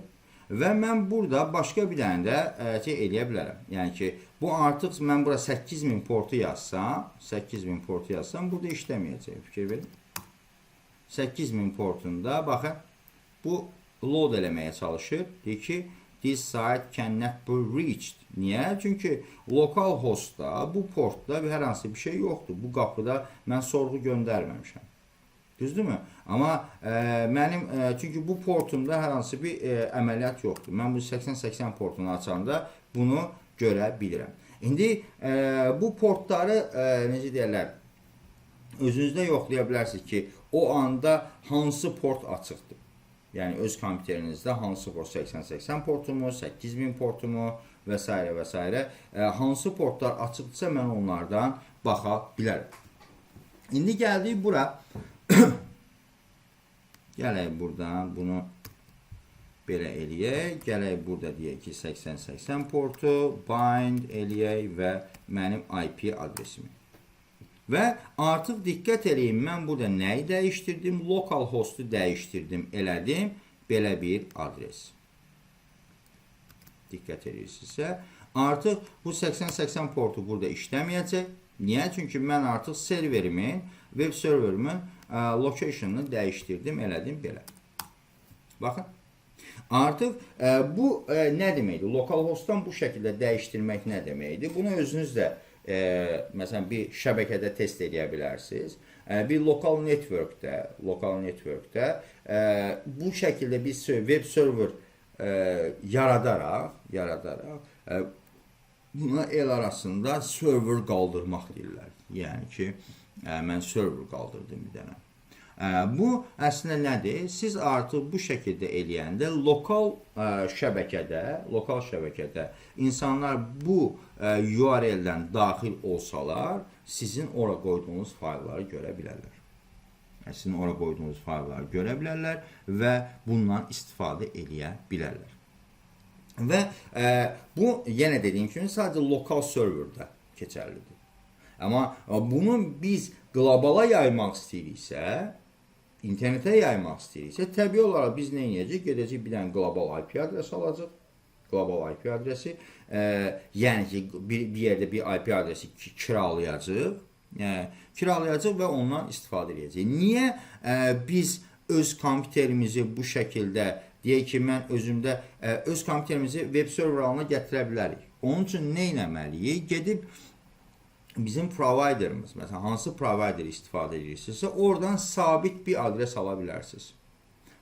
Və mən burada başqa bir dənə də şey eləyə bilərəm. Yəni ki, bu artıq mən bura 8000 portu yazsam, 8000 portu yazsam burada işləməyəcək. Fikir verin. 8000 portunda baxın, bu load eləməyə çalışır. Deyir ki, this site cannot be reached. Niyə? Çünki local hostda bu portda hər hansı bir şey yoxdur. Bu qapıda mən sorğu göndərməmişəm. Düzdürmü? Amma mənim çünki bu portumda hər hansı bir əməliyyat yoxdur. Mən bu 80-80 portunu açanda bunu görə bilirəm. İndi bu portları necə deyirlər, özünüzdə yoxlaya bilərsiniz ki, o anda hansı port açıqdır. Yəni öz kompüterinizdə hansı port, 80-80 portumu, 8000 portumu və s. və s. Hansı portlar açıqdırsa mən onlardan baxa bilərəm. İndi gəldik bura. Gələk buradan bunu belə eləyək. Gələk burada deyək ki, 80-80 portu bind eləyək və mənim IP adresimi. Və artıq diqqət eləyin, mən burada nəyi dəyişdirdim? Local hostu dəyişdirdim, elədim belə bir adres. Diqqət edirsinizsə, artıq bu 80-80 portu burada işləməyəcək. Niyə? Çünki mən artıq serverimin, web serverimin location'ını dəyişdirdim, elədim belə. Baxın. Artıq bu nə deməkdir? Local hostdan bu şəkildə dəyişdirmək nə deməkdir? Bunu özünüz də məsələn bir şəbəkədə test edə bilərsiniz. Bir lokal networkdə bu şəkildə bir web server yaradaraq Buna el arasında server qaldırmaq deyirlər. Yəni ki, mən server qaldırdım bir dənə. Bu əslində nədir? Siz artıq bu şəkildə eləyəndə lokal şəbəkədə insanlar bu URL-dən daxil olsalar, sizin ora qoyduğunuz faylları görə bilərlər. Yəni, sizin ora qoyduğunuz faylları görə bilərlər və bundan istifadə eləyə bilərlər. Və bu, yenə dediyim kimi, sadəcə lokal serverdə keçərlidir. Amma bunu biz qlobala yaymaq istəyiriksə, internetə yaymaq istəyiriksə, təbii olaraq biz nə edəcəyik? Gedəcəyik, bir dənə qlobal IP adresi alacaq. Qlobal IP adresi, yəni ki, bir yerdə bir IP adresi kiralayacağıq. Kiralayacaq və ondan istifadə edəcəyik. Niyə biz öz kompüterimizi bu şəkildə, deyək ki, mən özümdə öz kompüterimizi web server halına gətirə bilərik. Onun üçün nə etməliyik? Gedib bizim providerimiz, məsələn, hansı provider istifadə edirsinizsə, oradan sabit bir adres ala bilərsiniz.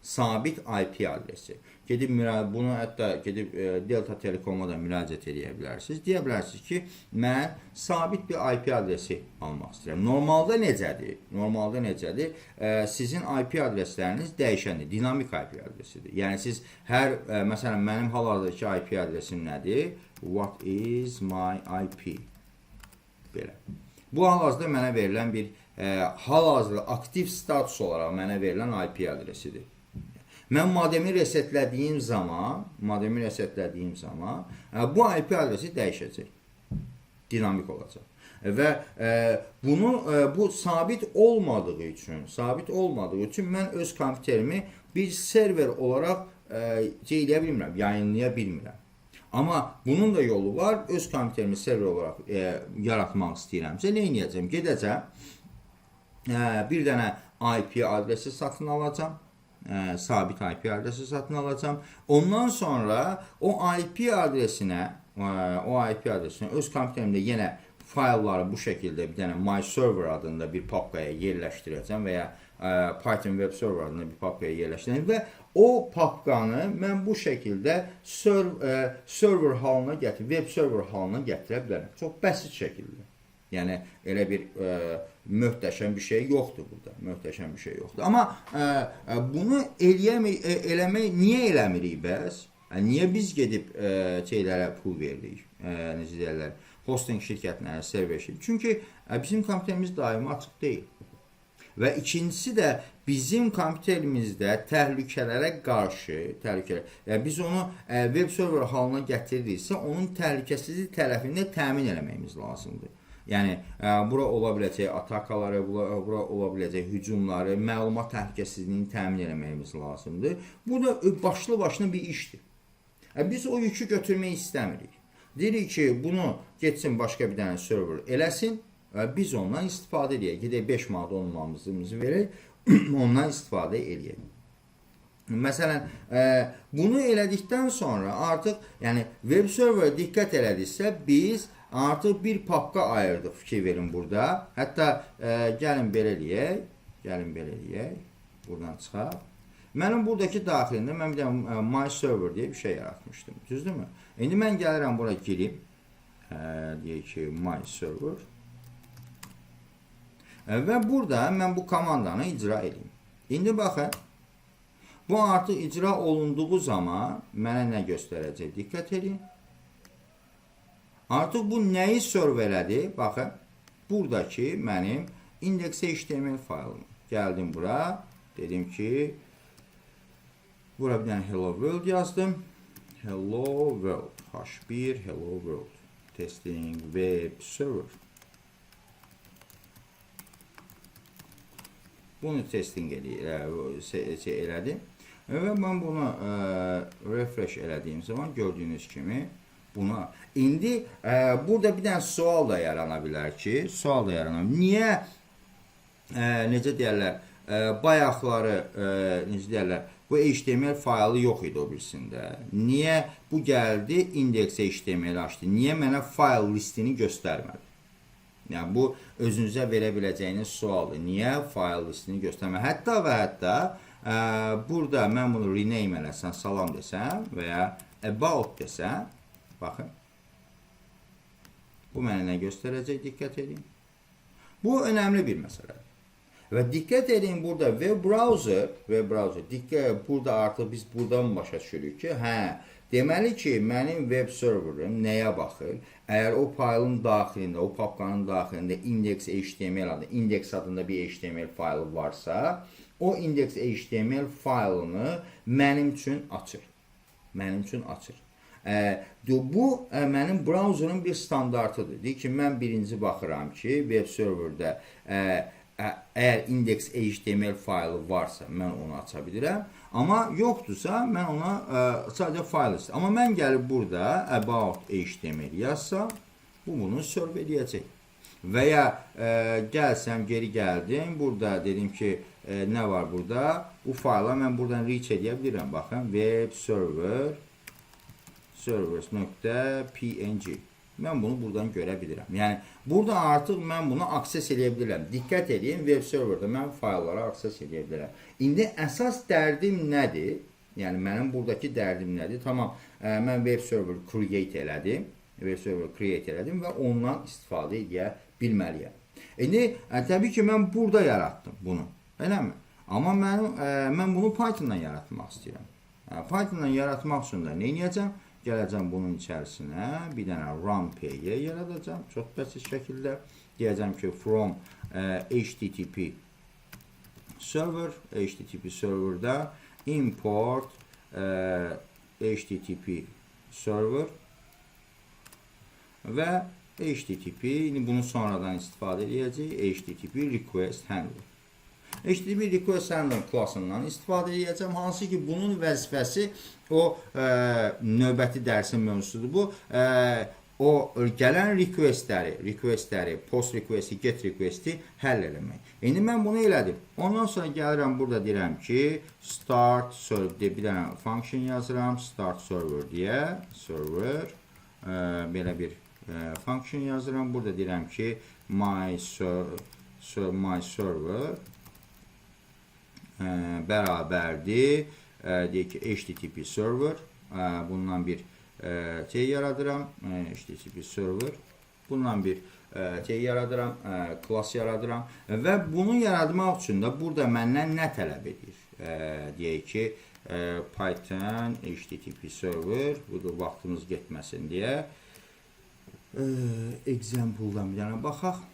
Sabit IP adresi. Gedib bunu hətta gedib Delta Telecom-a da müraciət edə bilərsiniz. Deyə bilərsiniz ki, mən sabit bir IP adresi almaq istəyirəm. Normalda necədir? Normalda necədir? Sizin IP adresləriniz dəyişəndir, dinamik IP adresidir. Yəni siz hər məsələn, mənim hal-hazırdakı IP adresim nədir? What is my IP? Belə. Bu hal-hazırda mənə verilən bir hal-hazırda aktiv status olaraq mənə verilən IP adresidir. Mən modemi resetlədiyim zaman, modemi resetlədiyim zaman bu IP adresi dəyişəcək. Dinamik olacaq. Və bunu bu sabit olmadığı üçün mən öz kompüterimi bir server olaraq şey eləyə bilmirəm, yayınlaya bilmirəm. Amma bunun da yolu var. Öz kompüterimi server olaraq yaratmaq istəyirəmsə, nə edəcəm? Gedəcəm, bir dənə IP adresi satın alacağam. Sabit IP adresi satın alacağam. Ondan sonra o IP adresinə öz kompüterimdə yenə faylları bu şəkildə bir dənə my server adında bir papkaya yerləşdirəcəm və ya Python web server adında bir papkaya yerləşdirəcəm və o papkanı mən bu şəkildə server halına gətir, web server halına gətirə bilərəm. Çox bəsit şəkildə. Yəni elə bir möhtəşəm bir şey yoxdur burada. Möhtəşəm bir şey yoxdur. Amma bunu eləmək niyə eləmirik bəs? Niyə biz gedib şeylərə pul veririk? Necə deyirlər? Hosting şirkətlərinə, server şirkətlərinə. Çünki bizim kompüterimiz daimi açıq deyil. Və ikincisi də bizim kompüterimizdə təhlükələrə qarşı, təhlükələr, yəni biz onu web server halına gətiririksə, onun təhlükəsizlik tərəfini də təmin eləməyimiz lazımdır. Yəni bura ola biləcək atakaları, bura ola biləcək hücumları, məlumat təhlükəsizliyini təmin eləməyimiz lazımdır. Bu da başlı başına bir işdir. Biz o yükü götürmək istəmirik. Deyirik ki, bunu getsin başqa bir dənə server eləsin və biz ondan istifadə eləyək. Gedək 5 manat 10 manatımızı verək, ondan istifadə eləyək. Məsələn, bunu elədikdən sonra artıq, yəni web serverə diqqət elədiksə, biz artıq bir papka ayırdıq, fikir verin burada. Hətta gəlin belə eləyək. Gəlin belə eləyək. Buradan çıxaq. Mənim buradakı daxilində mən bir dənə my server deyə bir şey yaratmışdım. Düzdürmü? İndi mən gəlirəm bura girim. Deyək ki, my server. Və burada mən bu komandanı icra edeyim. İndi baxın. Bu artıq icra olunduğu zaman mənə nə göstərəcək? Diqqət edin. Artıq bu nəyi serve elədi? Baxın. Buradakı mənim index.html faylımı. Gəldim bura. Dedim ki, bura bir dənə hello world yazdım. Hello world. H1 hello world. Testing web server. Bunu testing şey elədim. Və mən bunu refresh elədiyim zaman gördüyünüz kimi buna indi burada bir dənə sual da yarana bilər ki, sual da yarana. Niyə necə deyərlər, bayaqları necə deyərlər, bu HTML faylı yox idi o birisində. Niyə bu gəldi index HTML açdı? Niyə mənə fayl listini göstərmədi? Yəni bu özünüzə verə biləcəyiniz sualdır. Niyə fayl listini göstərmədi? Hətta və hətta burada mən bunu rename eləsəm, salam desəm və ya about desəm, baxın. Bu mənə nə göstərəcək? Diqqət edin. Bu önəmli bir məsələdir. Və diqqət edin, burada web browser, diqqət, burada artıq biz buradan başa düşürük ki, hə, deməli ki, mənim web serverim nəyə baxır? Əgər o faylın daxilində, o papkanın daxilində index.html adı, index adında bir HTML faylı varsa, o index.html faylını mənim üçün açır. Mənim üçün açır. Bu mənim browserin bir standartıdır. Deyir ki, mən birinci baxıram ki, web serverdə əgər index.html faylı varsa, mən onu aça bilirəm. Amma yoxdursa, mən ona sadəcə fayl istəyirəm. Amma mən gəlib burada about HTML yazsam, bu bunu serve eləyəcək. Və ya gəlsəm, geri gəldim. Burada dedim ki, nə var burada? Bu fayla mən buradan reach edə bilirəm. Baxın, web server servers.png. Mən bunu buradan görə bilirəm. Yəni burada artıq mən bunu access eləyə bilirəm. Diqqət edin, web serverdə mən fayllara access eləyə bilirəm. İndi əsas dərdim nədir? Yəni mənim buradakı dərdim nədir? Tamam, mən web server create elədim. Web server create elədim və ondan istifadə edə bilməliyəm. İndi təbii ki, mən burada yaratdım bunu. Eləmi? Amma mən bunu Pythondan yaratmaq istəyirəm. Pythondan yaratmaq üçün də nə edəcəm? Gələcəm bunun içərisinə bir dənə run.py yaradacağam. Çox bəsit şəkildə. Deyəcəm ki, from HTTP server, HTTP serverda import HTTP server və HTTP, indi bunu sonradan istifadə edəcəyik, HTTP request handler. HTTP request handler classından istifadə edəcəm. Hansı ki, bunun vəzifəsi o növbəti dərsin mövzusudur. Bu o gələn requestləri, post requesti, get requesti həll eləmək. İndi mən bunu elədim. Ondan sonra gəlirəm, burada deyirəm ki, start server deyə bir dənə function yazıram, start server deyə, server belə bir function yazıram. Burada deyirəm ki, my server bərabərdir. Deyək ki, HTTP server. Bundan bir şey yaradıram. HTTP server. Bundan bir şey yaradıram, class yaradıram və bunu yaratmaq üçün də burada məndən nə tələb edir? Deyək ki, Python HTTP server, bu da vaxtımız getməsin deyə. Example-dan bir dənə baxaq.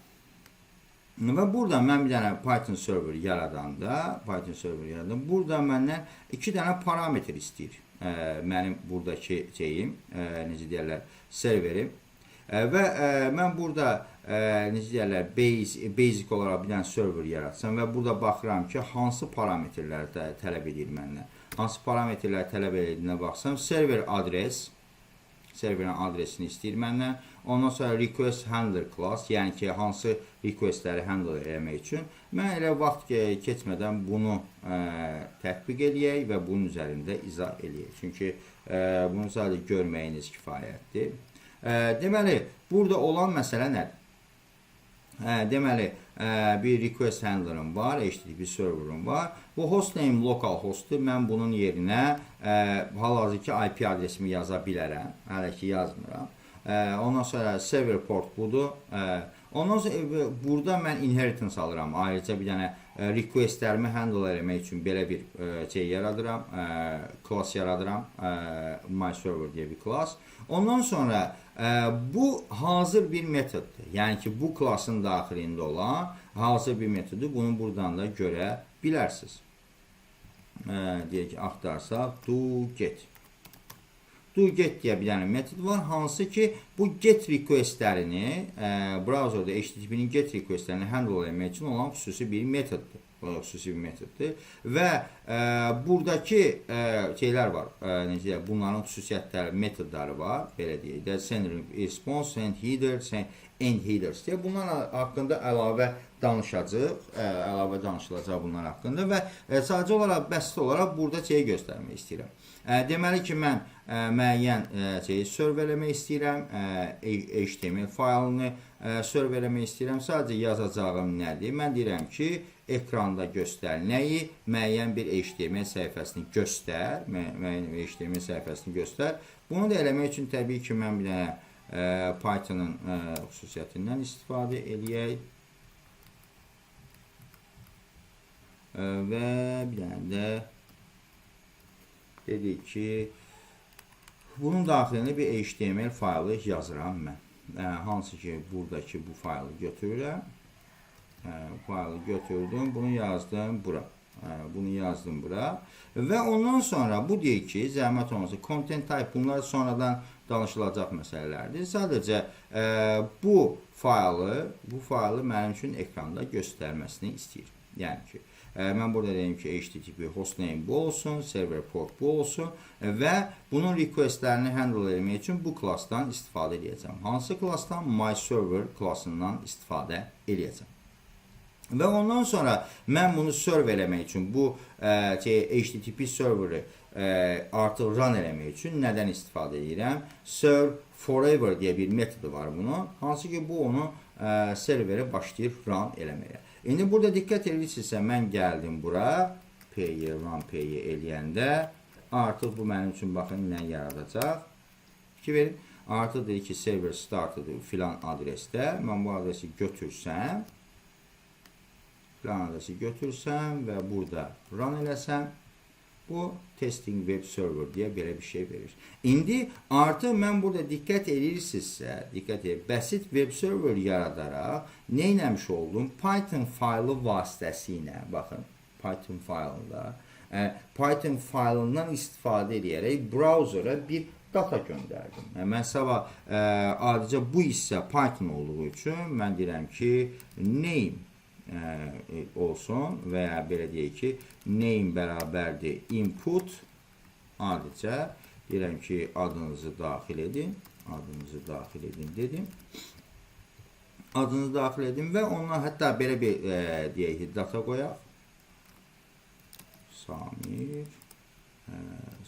Və burada mən bir dənə Python server yaradanda, Python server yaradım. Burada məndən iki dənə parametr istəyir. Mənim buradakı şeyim, necə deyərlər, serverim. Və mən burada necə deyərlər, basic olaraq bir dənə server yaratsam və burada baxıram ki, hansı parametrlər də tələb edir məndən. Hansı parametrlər tələb edildiyinə baxsam, server adres, serverin adresini istəyir məndən. Ondan sonra request handler class, yəni ki, hansı requestləri handle eləmək üçün. Mən elə vaxt keçmədən bunu tətbiq eləyək və bunun üzərində izah eləyək. Çünki bunu sadəcə görməyiniz kifayətdir. Deməli, burada olan məsələ nədir? Deməli, bir request handler'ım var, HTTP server'ım var. Bu hostname localhost'dur. Mən bunun yerinə hal-hazırki IP adresimi yaza bilərəm. Hələ ki yazmıram. Ondan sonra server port budur. Ondan sonra burada mən inheritance alıram. Ayrıca bir dənə requestlərimi handle eləmək üçün belə bir şey yaradıram, class yaradıram. My server deyə bir class. Ondan sonra bu hazır bir metoddur. Yəni ki, bu classın daxilində olan hazır bir metoddur. Bunu buradan da görə bilərsiniz. Deyək ki, axtarsaq do get. Do get deyə bir dənə metod var, hansı ki, bu get requestlərini browserda HTTP-nin get requestlərini handle etmək üçün olan xüsusi bir metoddur. Bu xüsusi bir metoddur. Və buradakı şeylər var. Necə deyək, bunların xüsusiyyətləri, metodları var, belə deyək də, send response, send header, send end headers deyə. Bunlar haqqında əlavə danışacağıq, əlavə danışılacaq bunlar haqqında və sadəcə olaraq, bəsit olaraq burada şeyi göstərmək istəyirəm. Deməli ki, mən müəyyən şeyi serve eləmək istəyirəm, HTML faylını serve eləmək istəyirəm. Sadəcə yazacağım nədir? Mən deyirəm ki, ekranda göstər nəyi? Müəyyən bir HTML səhifəsini göstər, müəyyən bir HTML səhifəsini göstər. Bunu da eləmək üçün təbii ki, mən bir dənə Python'ın xüsusiyyətindən istifadə eləyək. Və bir dənə də dedik ki, bunun daxilində bir HTML faylı yazıram mən. Hansı ki, buradakı bu faylı götürürəm. Faylı götürdüm, bunu yazdım bura. Bunu yazdım bura. Və ondan sonra bu deyir ki, zəhmət olmasa content type, bunlar sonradan danışılacaq məsələlərdir. Sadəcə bu faylı mənim üçün ekranda göstərməsini istəyir. Yəni ki, mən burada deyim ki, HTTP hostname bu olsun, server port bu olsun və bunun requestlərini handle etmək üçün bu classdan istifadə edəcəm. Hansı classdan? MyServer classından istifadə edəcəm. Və ondan sonra mən bunu serve eləmək üçün bu HTTP serveri artıq run eləmək üçün nədən istifadə edirəm? Serve forever deyə bir metodu var bunun. Hansı ki, bu onu serveri başlayır run eləməyə. İndi burada diqqət edirsinizsə, mən gəldim bura, py run py eləyəndə artıq bu mənim üçün baxın nə yaradacaq. Fikir verin. Artıq deyir ki, server started filan adresdə. Mən bu adresi götürsəm, filan adresi götürsəm və burada run eləsəm, bu testing web server deyə belə bir şey verir. İndi artıq mən burada diqqət edirsinizsə, diqqət edin, bəsit web server yaradaraq nə etmiş oldum? Python faylı vasitəsilə, baxın, Python faylında, Python faylından istifadə edərək browserə bir data göndərdim. Yəni, mən sabah adicə bu hissə Python olduğu üçün mən deyirəm ki, name olsun və ya belə deyək ki, name bərabərdir input, adicə deyirəm ki, adınızı daxil edin, adınızı daxil edin dedim. Adınızı daxil edin və ondan hətta belə bir deyək ki, data qoyaq. Samir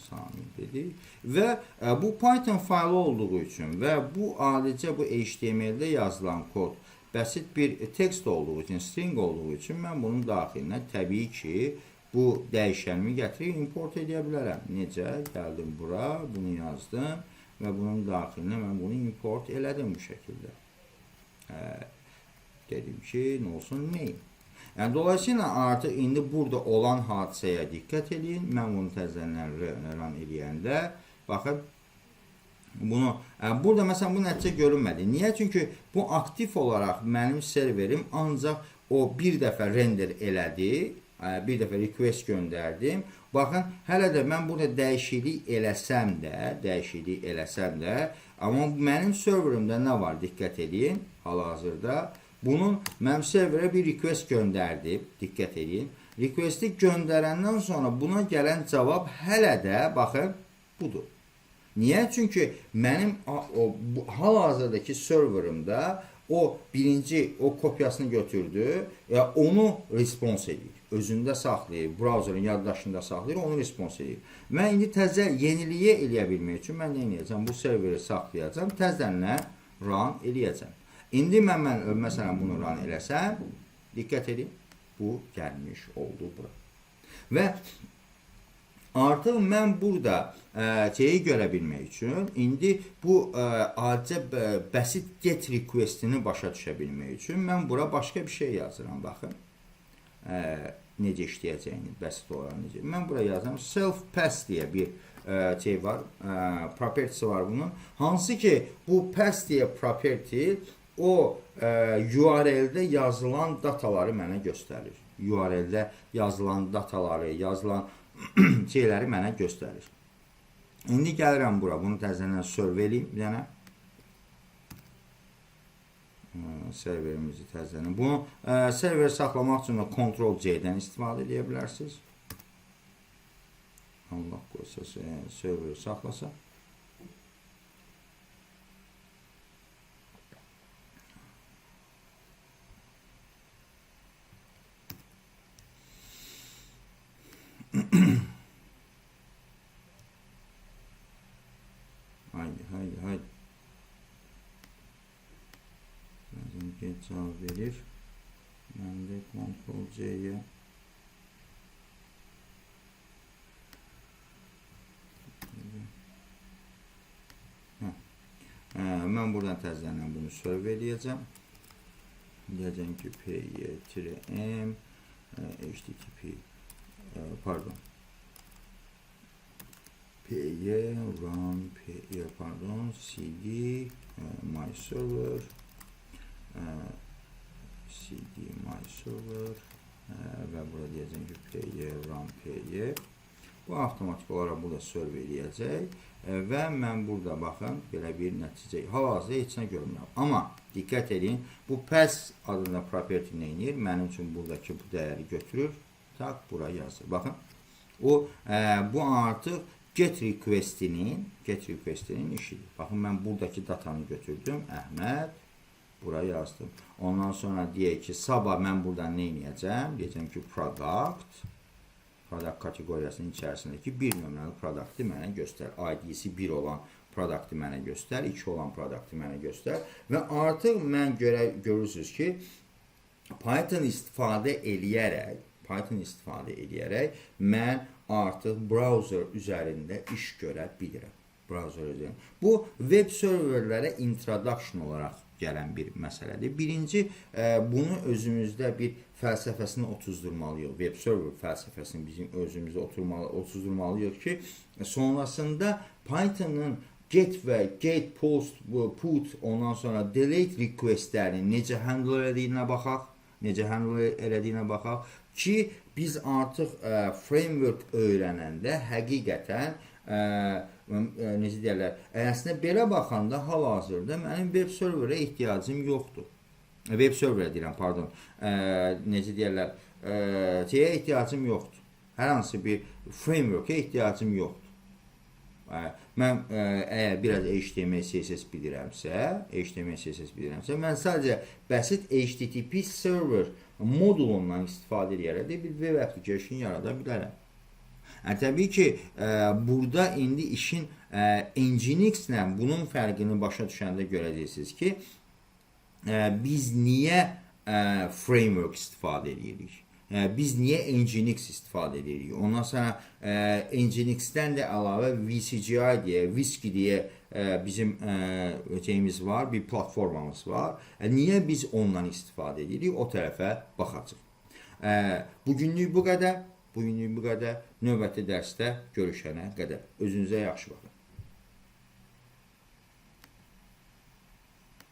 Samir dedik və bu Python faylı olduğu üçün və bu adicə bu HTML-də yazılan kod bəsit bir tekst olduğu üçün, string olduğu üçün mən bunun daxilinə təbii ki, bu dəyişənimi gətirib import edə bilərəm. Necə? Gəldim bura, bunu yazdım və bunun daxilinə mən bunu import elədim bu şəkildə. Dedim ki, nə olsun? Name. Yəni, dolayısıyla artıq indi burada olan hadisəyə diqqət edin. Mən bunu təzədən run eləyəndə, baxın, bunu burada məsələn bu nəticə görünmədi. Niyə? Çünki bu aktiv olaraq mənim serverim ancaq o bir dəfə render elədi, bir dəfə request göndərdim. Baxın, hələ də mən burada dəyişiklik eləsəm də, dəyişiklik eləsəm də, amma mənim serverimdə nə var? Diqqət edin. Hal-hazırda bunun mənim serverə bir request göndərdim. Diqqət edin. Requesti göndərəndən sonra buna gələn cavab hələ də baxın budur. Niyə? Çünki mənim o hal-hazırdakı serverimdə o birinci o kopyasını götürdü, ya onu response edir. Özündə saxlayır, browserin yaddaşında saxlayır, onu response edir. Mən indi təzə yeniliyə eləyə bilmək üçün mən nə edəcəm? Bu serveri saxlayacağam, təzədən run eləyəcəm. İndi mən məsələn bunu run eləsəm, diqqət edin, bu gəlmiş oldu bura. Və artıq mən burada şeyi görə bilmək üçün indi bu adicə bəsit get requestini başa düşə bilmək üçün mən bura başqa bir şey yazıram, baxın. Necə işləyəcəyini bəsit olaraq necə. Mən bura yazıram self path deyə bir şey var, property'si var bunun. Hansı ki bu path deyə property o URL-də yazılan dataları mənə göstərir. URL-də yazılan dataları, yazılan şeyləri mənə göstərir. İndi gəlirəm bura, bunu təzədən serve eləyim bir dənə. Serverimizi təzədən. Bunu server saxlamaq üçün də Ctrl C-dən istifadə edə bilərsiniz. Allah qoysa serveri saxlasa. Haydi haydi haydi. Birazdan geç cavab verir. Mən də Ctrl C-yə. Hə. Mən burada Təzədən təzədən bunu serve eləyəcəm. Deyəcəm ki, py-m http, pardon, py run py, pardon, cd my server, cd my server və burada deyəcəm ki, py run py. Bu avtomatik olaraq burada serve eləyəcək və mən burada, baxın, belə bir nəticə hal-hazırda heç nə görmürəm. Amma diqqət edin, bu path adında property nə edir? Mənim üçün buradakı bu dəyəri götürür, tak bura yazır. Baxın, o bu artıq get requestinin işidir. Baxın, mən buradakı datanı götürdüm. Əhməd, bura yazdım. Ondan sonra deyək ki, sabah mən buradan nə edəcəm? Deyəcəm ki, product kateqoriyasının içərisindəki bir nömrəli productı mənə göstər. ID-si 1 olan productı mənə göstər, 2 olan productı mənə göstər və artıq mən görürsünüz ki, Python istifadə eləyərək mən artıq browser üzərində iş görə bilirəm. Browser üzərində. Bu web serverlərə introduction olaraq gələn bir məsələdir. Birinci, bunu özümüzdə bir fəlsəfəsini otuzdurmalıyıq. Web server fəlsəfəsini bizim özümüzdə otuzdurmalıyıq ki, sonrasında Python'ın get və get, post, put, ondan sonra delete requestlərini necə handle elədiyinə baxaq, necə handle elədiyinə baxaq ki, biz artıq framework öyrənəndə həqiqətən necə deyirlər, əslində belə baxanda hal-hazırda mənim web serverə ehtiyacım yoxdur. Web serverə deyirəm, pardon. Necə deyirlər, şeyə ehtiyacım yoxdur. Hər hansı bir frameworkə ehtiyacım yoxdur. Mən əgər biraz HTML, CSS bilirəmsə, HTML, CSS bilirəmsə, mən sadəcə bəsit HTTP server modulundan istifadə edərək də bir web application yarada bilərəm. Yəni, təbii ki, burada indi işin Nginx-lə bunun fərqini başa düşəndə görəcəksiniz ki, biz niyə framework istifadə edirik? Biz niyə Nginx istifadə edirik? Ondan sonra Nginx-dən də əlavə WSGI deyə, WSGI deyə bizim şeyimiz var, bir platformamız var. Niyə biz ondan istifadə edirik? O tərəfə baxacağıq. Bugünlük bu qədər. Bugünlük bu qədər. Növbəti dərsdə görüşənə qədər. Özünüzə yaxşı baxın.